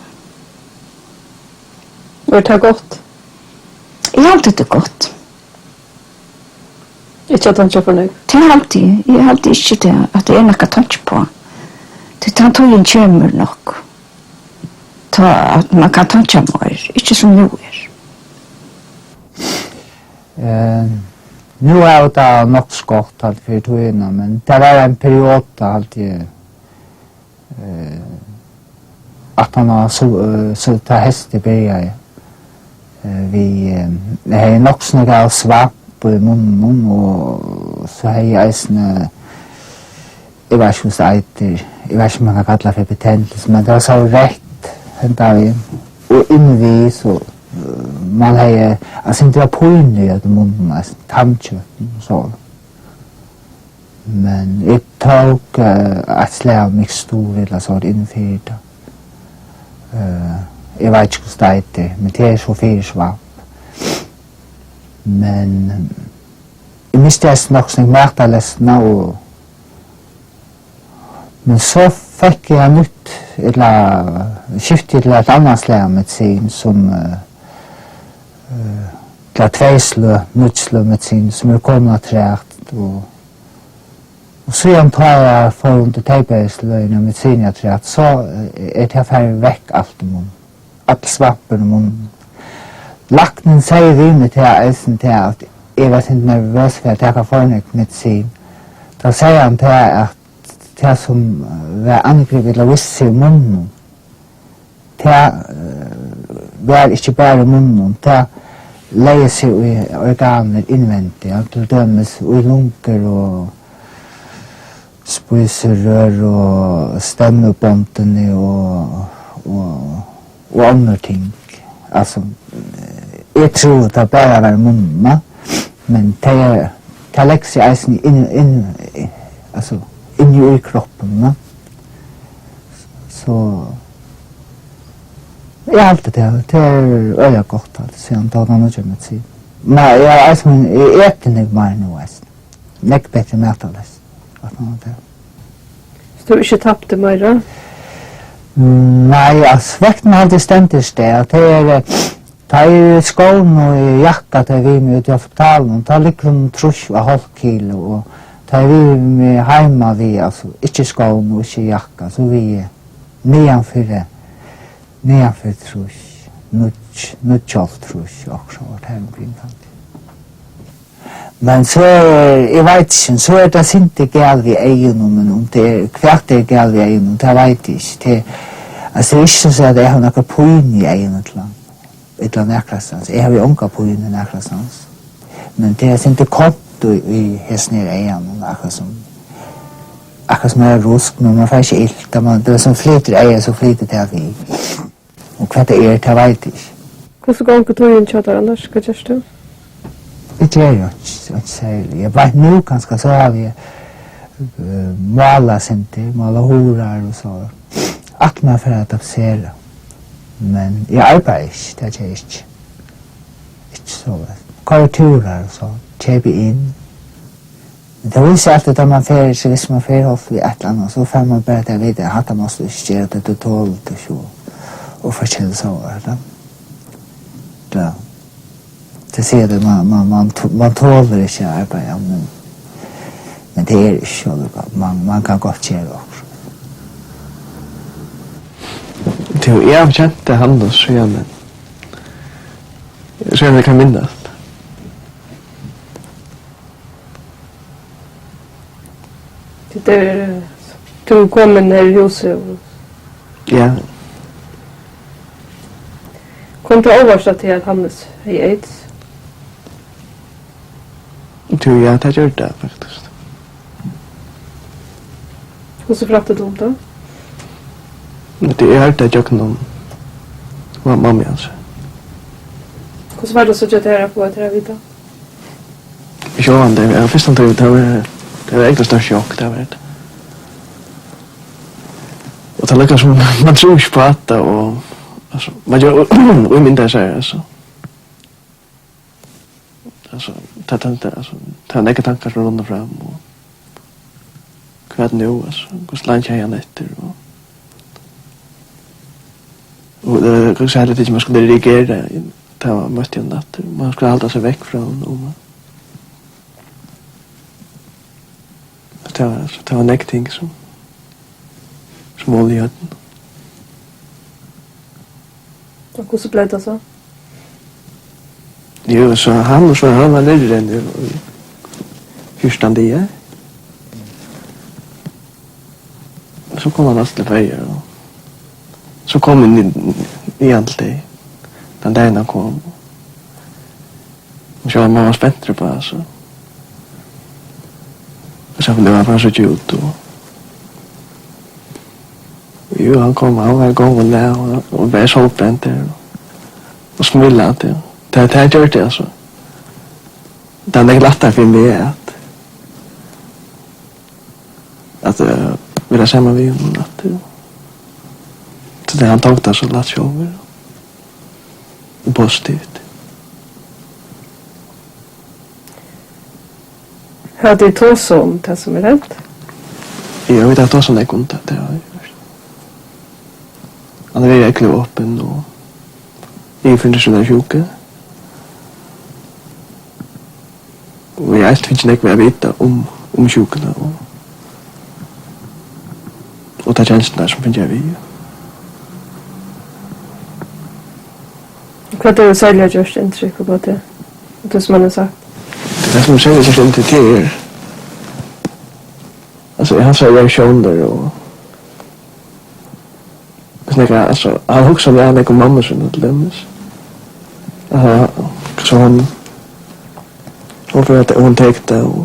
Er tað gott? Eg haldi, tað er gott. Ikki at tonkja for nógv? Tað haldi eg. Eg haldi ikki tað, at tað er nakað at tonkja uppá. Tí tann tíðin kemur nokk. Tá at man kann tonkja meir, ikki sum nú er. Eh, nú er jo tað nokk so gott, alt fyri tíðina, men tað var ein perioda, haldi eg, eh, at hann var so, eh, so tá heystið byrjaði, eh, við, eh, eg hevði nokk so nógv av svamp í munninum, og so hevði eg eisini, eg veit ikki, hvussu tað eitur, eg veit ikki, um man kann kalla tað fyri betendelse, men tað var so reytt hendan vegin, og inn við, so, eh, man hevði, altso, tað var pína í øllum munninum, altso, tandkjøtinum og so. Men eg tók, eh, eitt slag av mixtur, ella so, inn fyri tað. Eh, eg veit ikki, hvussu tað eitur, men tað er so fyri svamp. Men eg misti eisini nokk so nógv matarlystina, og, men so fekk eg eitt nýtt, ella skifti til eitt annað slag av medisin, sum, eh, eh, ella tvey sløg, nýggj sløg medisin, sum eru komin afturat, og, og síðan tá eg fór undir tey bæði sløgini av medisin afturat, so, eh, er tað farið vekk alt í munn. Allur svampur í munninum. Læknin segði við meg tað eisini, tað at eg var sindur nervøs fyri at taka for nógv medisin. Tá segði hann tað, at tað sum, eh, var angripið ella vísti seg í munninum, tað, eh, var ikki bara í munninum, tað legði seg í organir innvendigt, ja, til dømis í lungur og spísirør og stemmubondini og, og, og onnur ting. Altso, eg trúði, tað bara var í munninum, men tað er, tað leggur seg eisini inn, inn, altso, inni í kroppinum, ja. So, eg haldi tað, tað er øgiliga gott, altso, síðan tá hann kemur til. Men eg havi eisini, eg eti nógv meir nú, eisini. Nógv betri matarlyst. At man har. Hevur tú ikki tapt teg meira? Nei, altso, vektin heldur stendur stað. Tað er, eh, tá eg eri í skóm og í jakka, tá eg eri við meg út í hospitalinum, tá liggur hon trýss og hálvt kilo, og tá eg eri við meg heima við, altso, ikki í skóm og ikki í jakka, so eri eg niðan fyri, niðan fyri trýss, níggju, níggjuoghálvtrýss, okkurt so, tað er umkring tað. Men so er, eg veit ikki, so er tað sindur galið við eygunum, men um tað er, hvat er galið við eygunum, tað veit eg ikki. Tað, altso, tað er ikki so at eg havi nakra pínu í eygunum ella, ella nakrastaðni. Eg havi onga pínu nakrastaðni. Men tað er sindur kont í, í hesum her eygunum, akkurát sum Akkurát sum er rusk, men man fær ikki ilt, og man, tað sum flytur eygað, so flytur tað við. Og hvat tað er, tað veit eg ikki. Hvussu gongur tíðin hjá tær annars? Hvat gert tú? Eg geri einki, einki serligt. Eg veit nú kanska, so havi eg, eh, málað sindur, málað hurðar og so. Ætli mær at fara at tapetsera. Men eg arbeiði ikki, tað geri eg ikki. Ikki so. Koyri túrar og so. Keypi inn. Men tað vísir seg altíð, at man fer, so viss man fer hálvt við eitt ella annað, so fær man bara tað at vita, at hatta mást tú ikki gera, tað tú tolir tað ikki, og, og forskelligt so, er tað. Ja. Tað sigur, at man, man, man, to-, man tolir ikki at arbeiða, men, men tað er ikki so, man, man kann gott gera okkurt. Tú, eg havi kent teg, Hannes, síðan, síðan eg kann minnast. Tí tað er, tú ert komin her í húsið og... Ja. Kom tað óvart á teg, at Hannes hevði aids? Tú, ja, tað gjørdi tað, faktiskt. Hvussu frætti tú um tað? Veit tú, eg hoyrdi tað gjøgnum ma-, mammu hansara. Hvussu var tað so hjá tær at fáa tað at vita? Sjálvandi, ja, fyrsta tíð, tað var, tað var ekta stórt sjokk, tað var tað. Og tað er líka sum, man trúði ikki á tað, og, altso, man ger ímyndar sær, altso. Altso, tað, tað, tað, altso, tað var nakrir tankar sum runnu fram, og hvat nú, altso, hvussu leingi hevði hann eftir, og, og, eh, hvussu hevði tað, man skuldi reagera, tá man møtti honum aftur, man skuldi halda seg vekk frá honum, og man, tað var, altso, tað var nógv ting sum, sum vólu í høvdinum. Og hvussu bleiv tað so? Jú, so hann, so hann var niðri enn í fjúrtan dagar. So kom hann aftur til Føroyar, og so kom hann í-, niðan til tey, tann dagin hann kom. Og sjálvt man var spentur upp á, so. Og so kom hann bara so út, og, og jú, hann kom, hann var í góðum lag, og, og var sólbrentur, og, og smilaði, tað, tað, tað gjørdi tað, altso. Tað er nógv lættari fyri meg at, at, eh, vera saman við honum aftur. So tað, hann tók tað so lætt sjálvur og positivt. Hava tit tosað um tað sum er hent? Jú, vit hava tosað nógv um tað, tað hava vit gjørt. Hann er øgiliga opin og yvirfyri sína sjúku. Og eg havi altíð fingið nógv at vita um, um sjúkuna og, og tær kenslurnar, sum fylgja við. Hvat hevur serliga gjørt inntrykk uppá teg? Tað sum hann hevur sagt? Tað sum serliga gjørt inntrykk, tað er, altso, hansara reaktiónir og Hvussu nógv, altso, hann hugsar væl nógv um mammu sína, til dømis. At hann, hvussu hon, hon fer at, hon tekur tað, og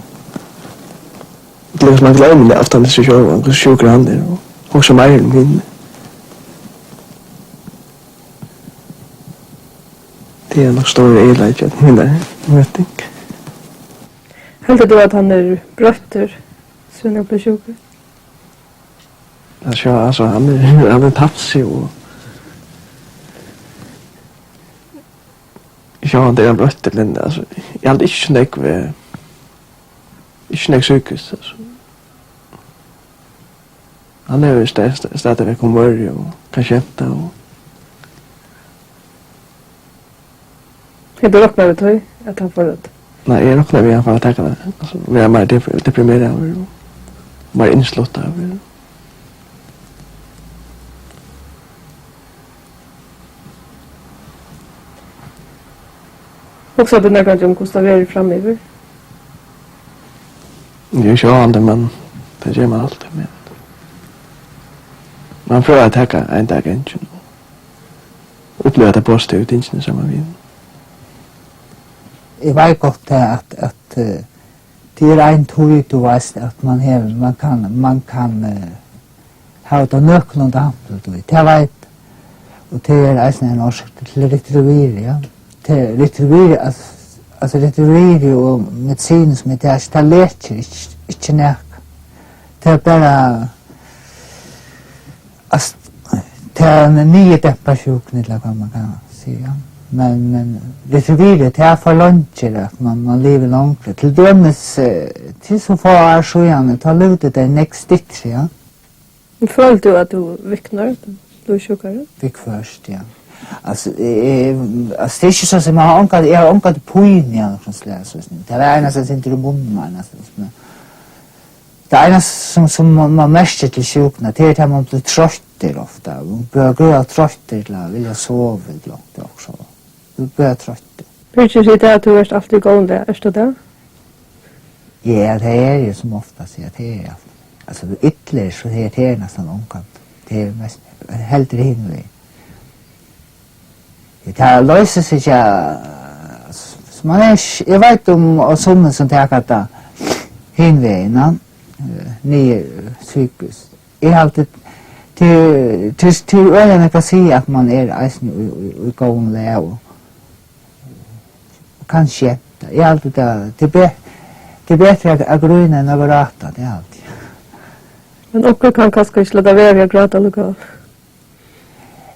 til dømis, man gloymir tað ofta, hann er so sjálvan, hvussu sjúkur hann er, og hugsar meira um hana. Tað er nokk stóra eyðileggjandi, mín møting. Heldur tú, at hann er broyttur, síðan hann bleiv sjúkur? Altso, altso, hann er, hann er tapsig og, sjálvandi er hann broyttur, men, altso, eg haldi ikki so nógv, eh, ikki so nógv psykiskt, altso. Hann hevur sta-, sta-, stadigvæk humør og kann skemta og Hevur tú roknað við tí, at hann fór at... Nei, eg roknaði við, at hann fór at taka tað, altso, vera meira dep-, deprimeraður og meira innsláttaður. Hugsar tú nakrantíð um, hvussu tað verður framyvir? Jú, sjálvandi, men tað ger man altíð, men man prøvar at taka ein dag í eingum. Uppliva tey positivu tingini saman við. Eg veit gott tað, at, at, eh, Tað er ein tíð, tú veitst, at man hevur, man kann, man kann, eh, hava tað nøkulunda hampiligt í. Tað veit, og tað er eisini ein orsøk til retrovirið, ja. Tað retrovirið, al-, altso retrovirið og medisinin sum er tað, tað lekir ikki, ikki nakað. Tað er bara, altso, tað niðurdempar sjúkuna, ella hvat man kann siga. Men, men retrovirið, tað forlongir, at man, man livir longri. Til dømis, eh, til so fá ár síðani, tá livdu tey nógv styttri, ja. Men følir tú, at tú viknar, at tú blívur sjúkari? Viðhvørt, ja. Altso, eh, altso, tað er ikki so, at man hevur onga, eg havi onga pínu av nøkrum slag, so, tað er einasta sindur í munninum, einasta, men tað einasta sum, sum man, man merkir til sjúkuna, tað er, at man blívur troyttur ofta. Man blívur, blívur troyttur til at vilja sova, ella okkurt, okkurt so. Tú blívur troyttur. Birgir sigur tað, at tú ert altíð í góðum lag. Ert tú tað? Ja, tað eri eg sum oftast, ja, tað eri eg altíð. Altso, illur, so tað er, tað er næstan ongantíð. Tað er mest, heldur hin vegin. Tað loysir seg ikki, s-, s-, man er ikki, eg veit um, og summi sum taka tað hin vegin, ja, eh, niður, eh, psykiskt. Eg haldi, til, til, til øgiliga nógv at siga, at man er eisini í, í, í góðum lag og, og kann skemta. Eg haldi, tað, tað er be-, tað er betri at, at grína enn at gráta, tað haldi eg. Men onkur kann kanska ikki lata vera við at gráta allíkavæl.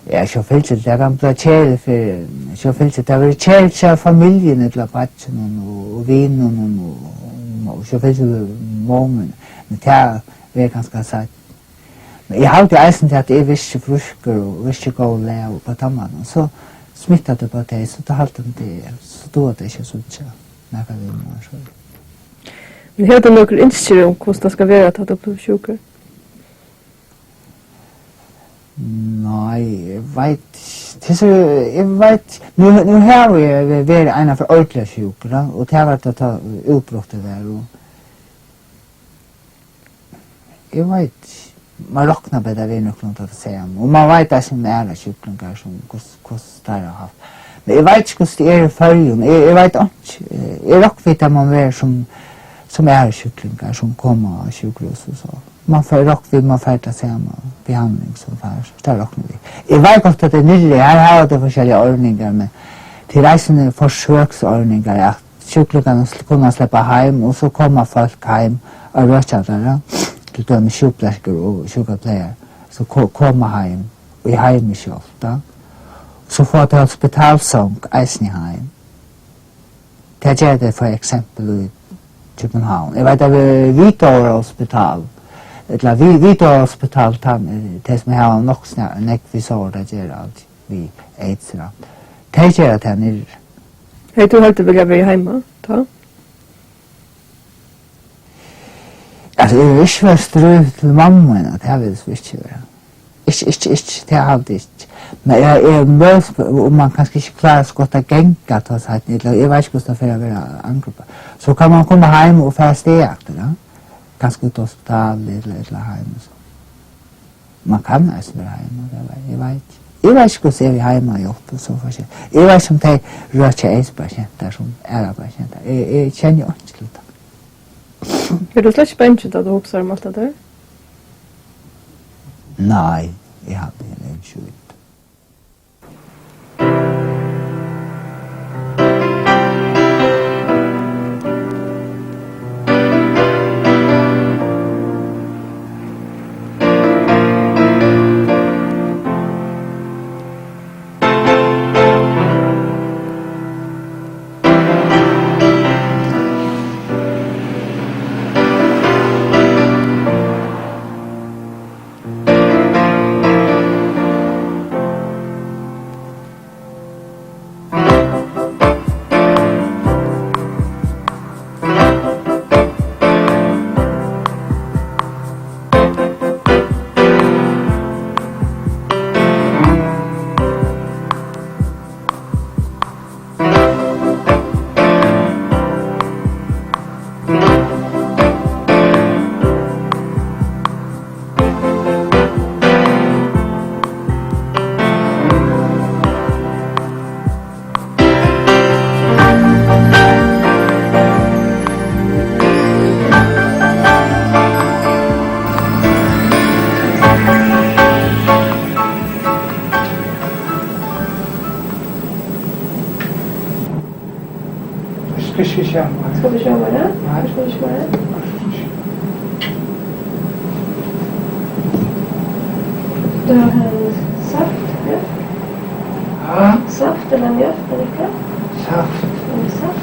Ja, so fylgir tað, tað kann blíva keðiligt fyri, so fylgir tað, tað verður keðiligt hjá familjuni ella beiggjanum og, og vinunum og, og, og so fylgir tað monnum. Men tað verður kanska sagt. Men eg haldi eisini, at eg virki frískur og virki góð lag og á tann mátan, so smittar tað á tey, so tá halda tey, so duga tey ikki at síggja nakað við meg, so. Men hevur tú nøkur ynski um, hvussu tað skal vera, tá tú blívur sjúkur? Nei, eg veit ikki. Tað er so, eg veit, nú, nú havi eg verið eina ferð ordiliga sjúkur, ja, og tað var tá, tá útbrotið var, og eg veit ikki. Man roknar bara við nøkrum, tað sama. Og man veit eisini um aðrar sjúklingar, sum, hvussu, hvussu teir hava havt. Men eg veit ikki, hvussu tað er í Føroyum. Eg, eg veit einki. Eg rokni við, at man verður sum, sum aðrir sjúklingar, sum koma á sjúkrahús og so. Man fær, rokni við, man fær tað sama behandling sum fyrr. Tað rokni eg við. Eg veit gott, at tað er niðri, her hava tey forskelligar ordningar, men tað eru eisini forsøksordningar, at sjúklingarnir sl-, kunnu sleppa heim, og so koma fólk heim á røkjadara, til dømis sjúkpleiskarar og sjúkraplagar, so ko-, koma heim í heimishjálp, tá. So fáa tey hospitalssong eisini heim. Tað gera tey, fyri eksempel, í København. Eg veit, at við Hvidovre Hospital, ella við Hvidovre Hospital, tann, tey sum hava nokk sna-, nógv við sort at gera, alt við aids, ja. Tey gera tað niðri. Hevði tú heldur viljað verið heima, tá? Altso, eg vil ikki vera stríð til mammu mína, tað vil eg so ikki vera. Ikki, ikki, ikki, tað haldi eg ikki. Men eg, eg møguligt, um man kanska ikki klárar so gott at ganga, tá seinni, ella eg veit ikki, hvussu tað fer at vera angripið. So kann man koma heim og fara avstað aftur, ja. Kanska út á hospital, ella, ella heim og so. Man kann eisini vera heima, tað veit, eg veit ikki. Eg veit ikki, hvussu er við heimahjálp og so forskelligt. Eg veit ikki, um tey røkja aids-pasientar sum aðrar pasientar. Eg, eg kenni einki til tað. Verður tú slett ikki bangin, tá tú hugsar um alt hetta her? Nei, eg haldi, eg eri ikki í tí. Skal vi sjá meira? Nei. Skal vi sjá meira? Du har en saft, ja? Ja. Saft eller mjølk, er det ikke? Saft. En saft.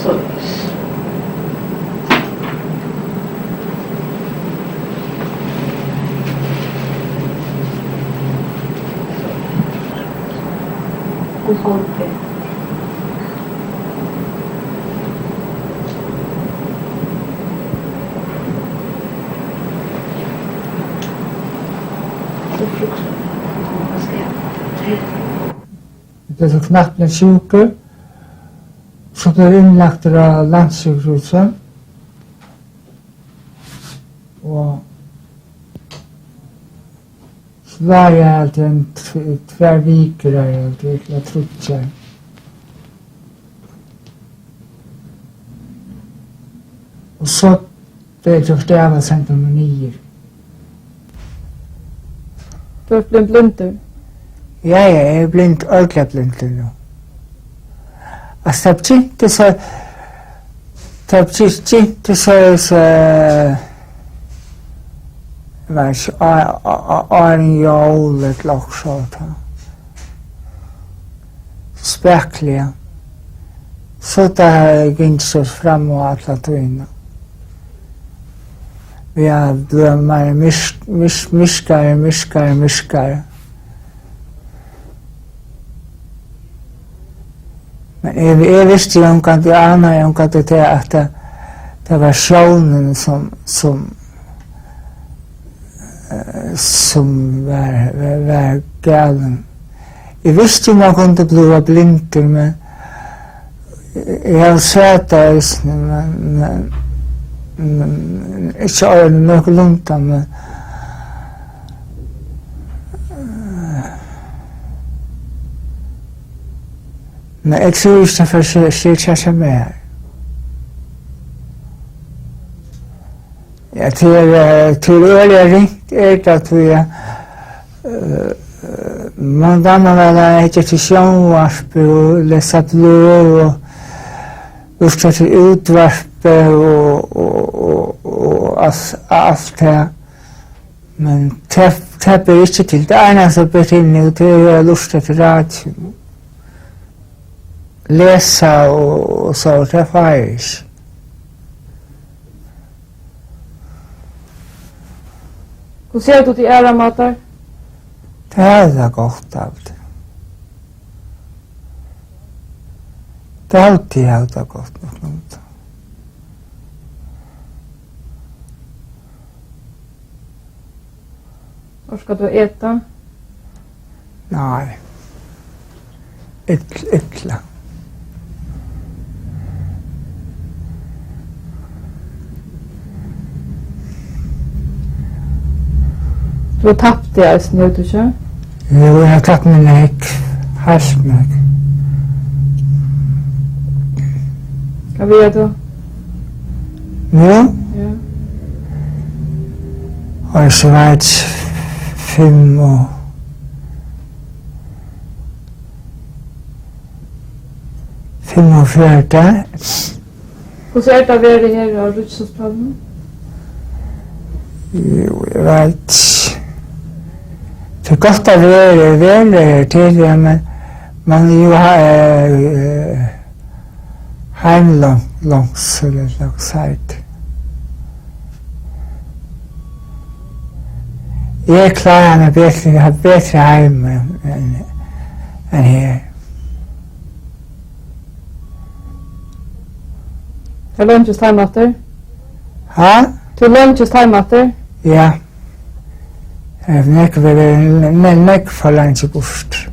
Soleiðis. Og hálvt. Hetta er so knappliga sjúkur, so blívur innlagdur á landssjúkrahúsið og so var eg, haldi eg, ein tv-, tvær vikur har, haldi eg, ella tríggjar. Og so bleiv eg gjørt av at senda meg niður. Tú ert blivin blindur? Ja, ja, eg eri blind, ordiliga blindur nú. Altso, tað begynti so, tað begynti so, so, eg veit ikki, á, á, á, áðrenn jól ella okkurt sovorðið. Spakuliga. So tað gongur so fram og alla tíðina. Ja, blíva meira myrk-, myrk-, myrkari, myrkari, myrkari. Men eg, eg visti jú ongantíð, eg ánaði jú ongantíð tað, at tað, tað var sjónin sum, sum, eh, sum var, var, var galin. Eg visti, man kundi blíva blindur, men eg havi sæð tað eisini, men, men, men ikki ordiliga nøkulunda, men, men eg trúði ikki, tað fór seg, seg hjá, hjá mær. Ja, tað er, eh, tað er øgiliga ringt, er tað, tí at, eh, man dámar væl at hyggja eftir sjónvarpi og lesa bløð og lurta eftir útvarpi og, og, og, og alt, alt tað. Men tað, tað ber ikki til. Tað einasta, sum ber til nú, tað er at lurta eftir radio. Lesa og, og so, tað fái eg ikki. Hvussu hevur tú tað aðrar mátar? Tað er tað gott av og til. Tað er altíð, eg havi tað gott nokk um tað. Orkar tú at eta? Nei. Ill-, illa. Tú hevur tapt teg eisini, hevur tú ikki? Jú, eg havi tapt meg nógv. Heilt nógv. Hvat vigar tú? Nú? Ja. Og so var tað fimm og, fimmogfjøruti. Hvussu er tað at vera her á Ríkishospitalinum? Jú, eg veit. Tað er gott at vera, vera her til, ja, men man er jú, eh, heimlong-, longsur, ella hvat sigur. Eg klári meg betri, eg havi betri heim enn, enn, enn her. Tú leingist heim aftur? Ha? Tú leingist heim aftur? Ja. Eg havi nógv verið, ne-, nógv for leingi burtur.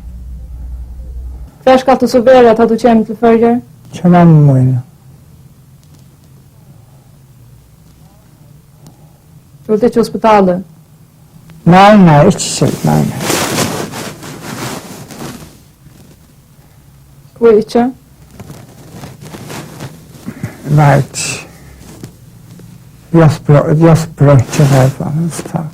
Hvar skalt tú so vera, tá tú kemur til Føroyar? Hjá mammu míni. Tú vilt ikki á hospitalið? Nei, nei, ikki so, nei, nei. Hví ikki? Veit. Hjálpir, hjálpir einki, nei, fans, tá.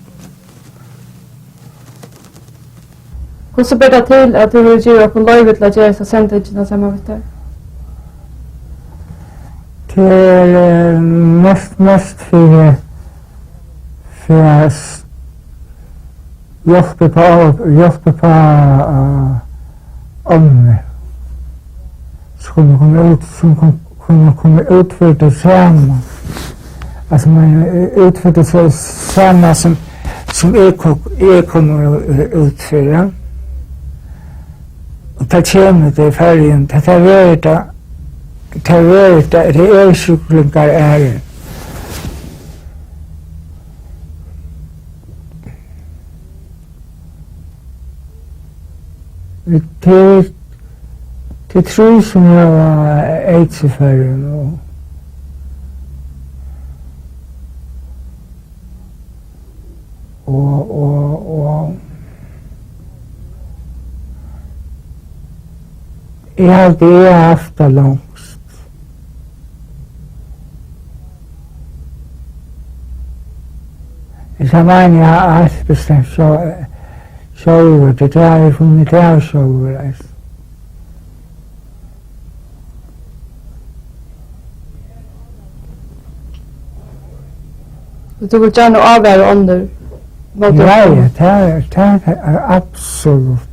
Hvussu ber tað til, at tú hevur givið okkum loyvi til at gera hesa sendingina saman við tær? Tað er, eh, mest, mest fyri, fyri at s-, hjálpa upp á, hjálpa upp á, eh, onnur, sum kunnu koma út, sum kun-, kunnu koma út fyri tað sama. Altso, man, eh, út fyri tað sa-, sama sum, sum eg ko-, eg kom ú-, út fyri. Og tað kemur til Føroyum, tað, tað verður tað, tað verður tað, tað eru sjúklingar, eru. Tað er, tað er trý sum hava AIDS í Føroyum, og, og, og, og eg haldi, eg havi havt tað longst. Eg meini, eg havi heilt bestemt sjálv-, sjálvur, tað havi eg funnið út av sjálvur, altso. Og tú vilt gjarna ávara onnur móti Ja, okkum? Ja, tað er, tað er absolutt.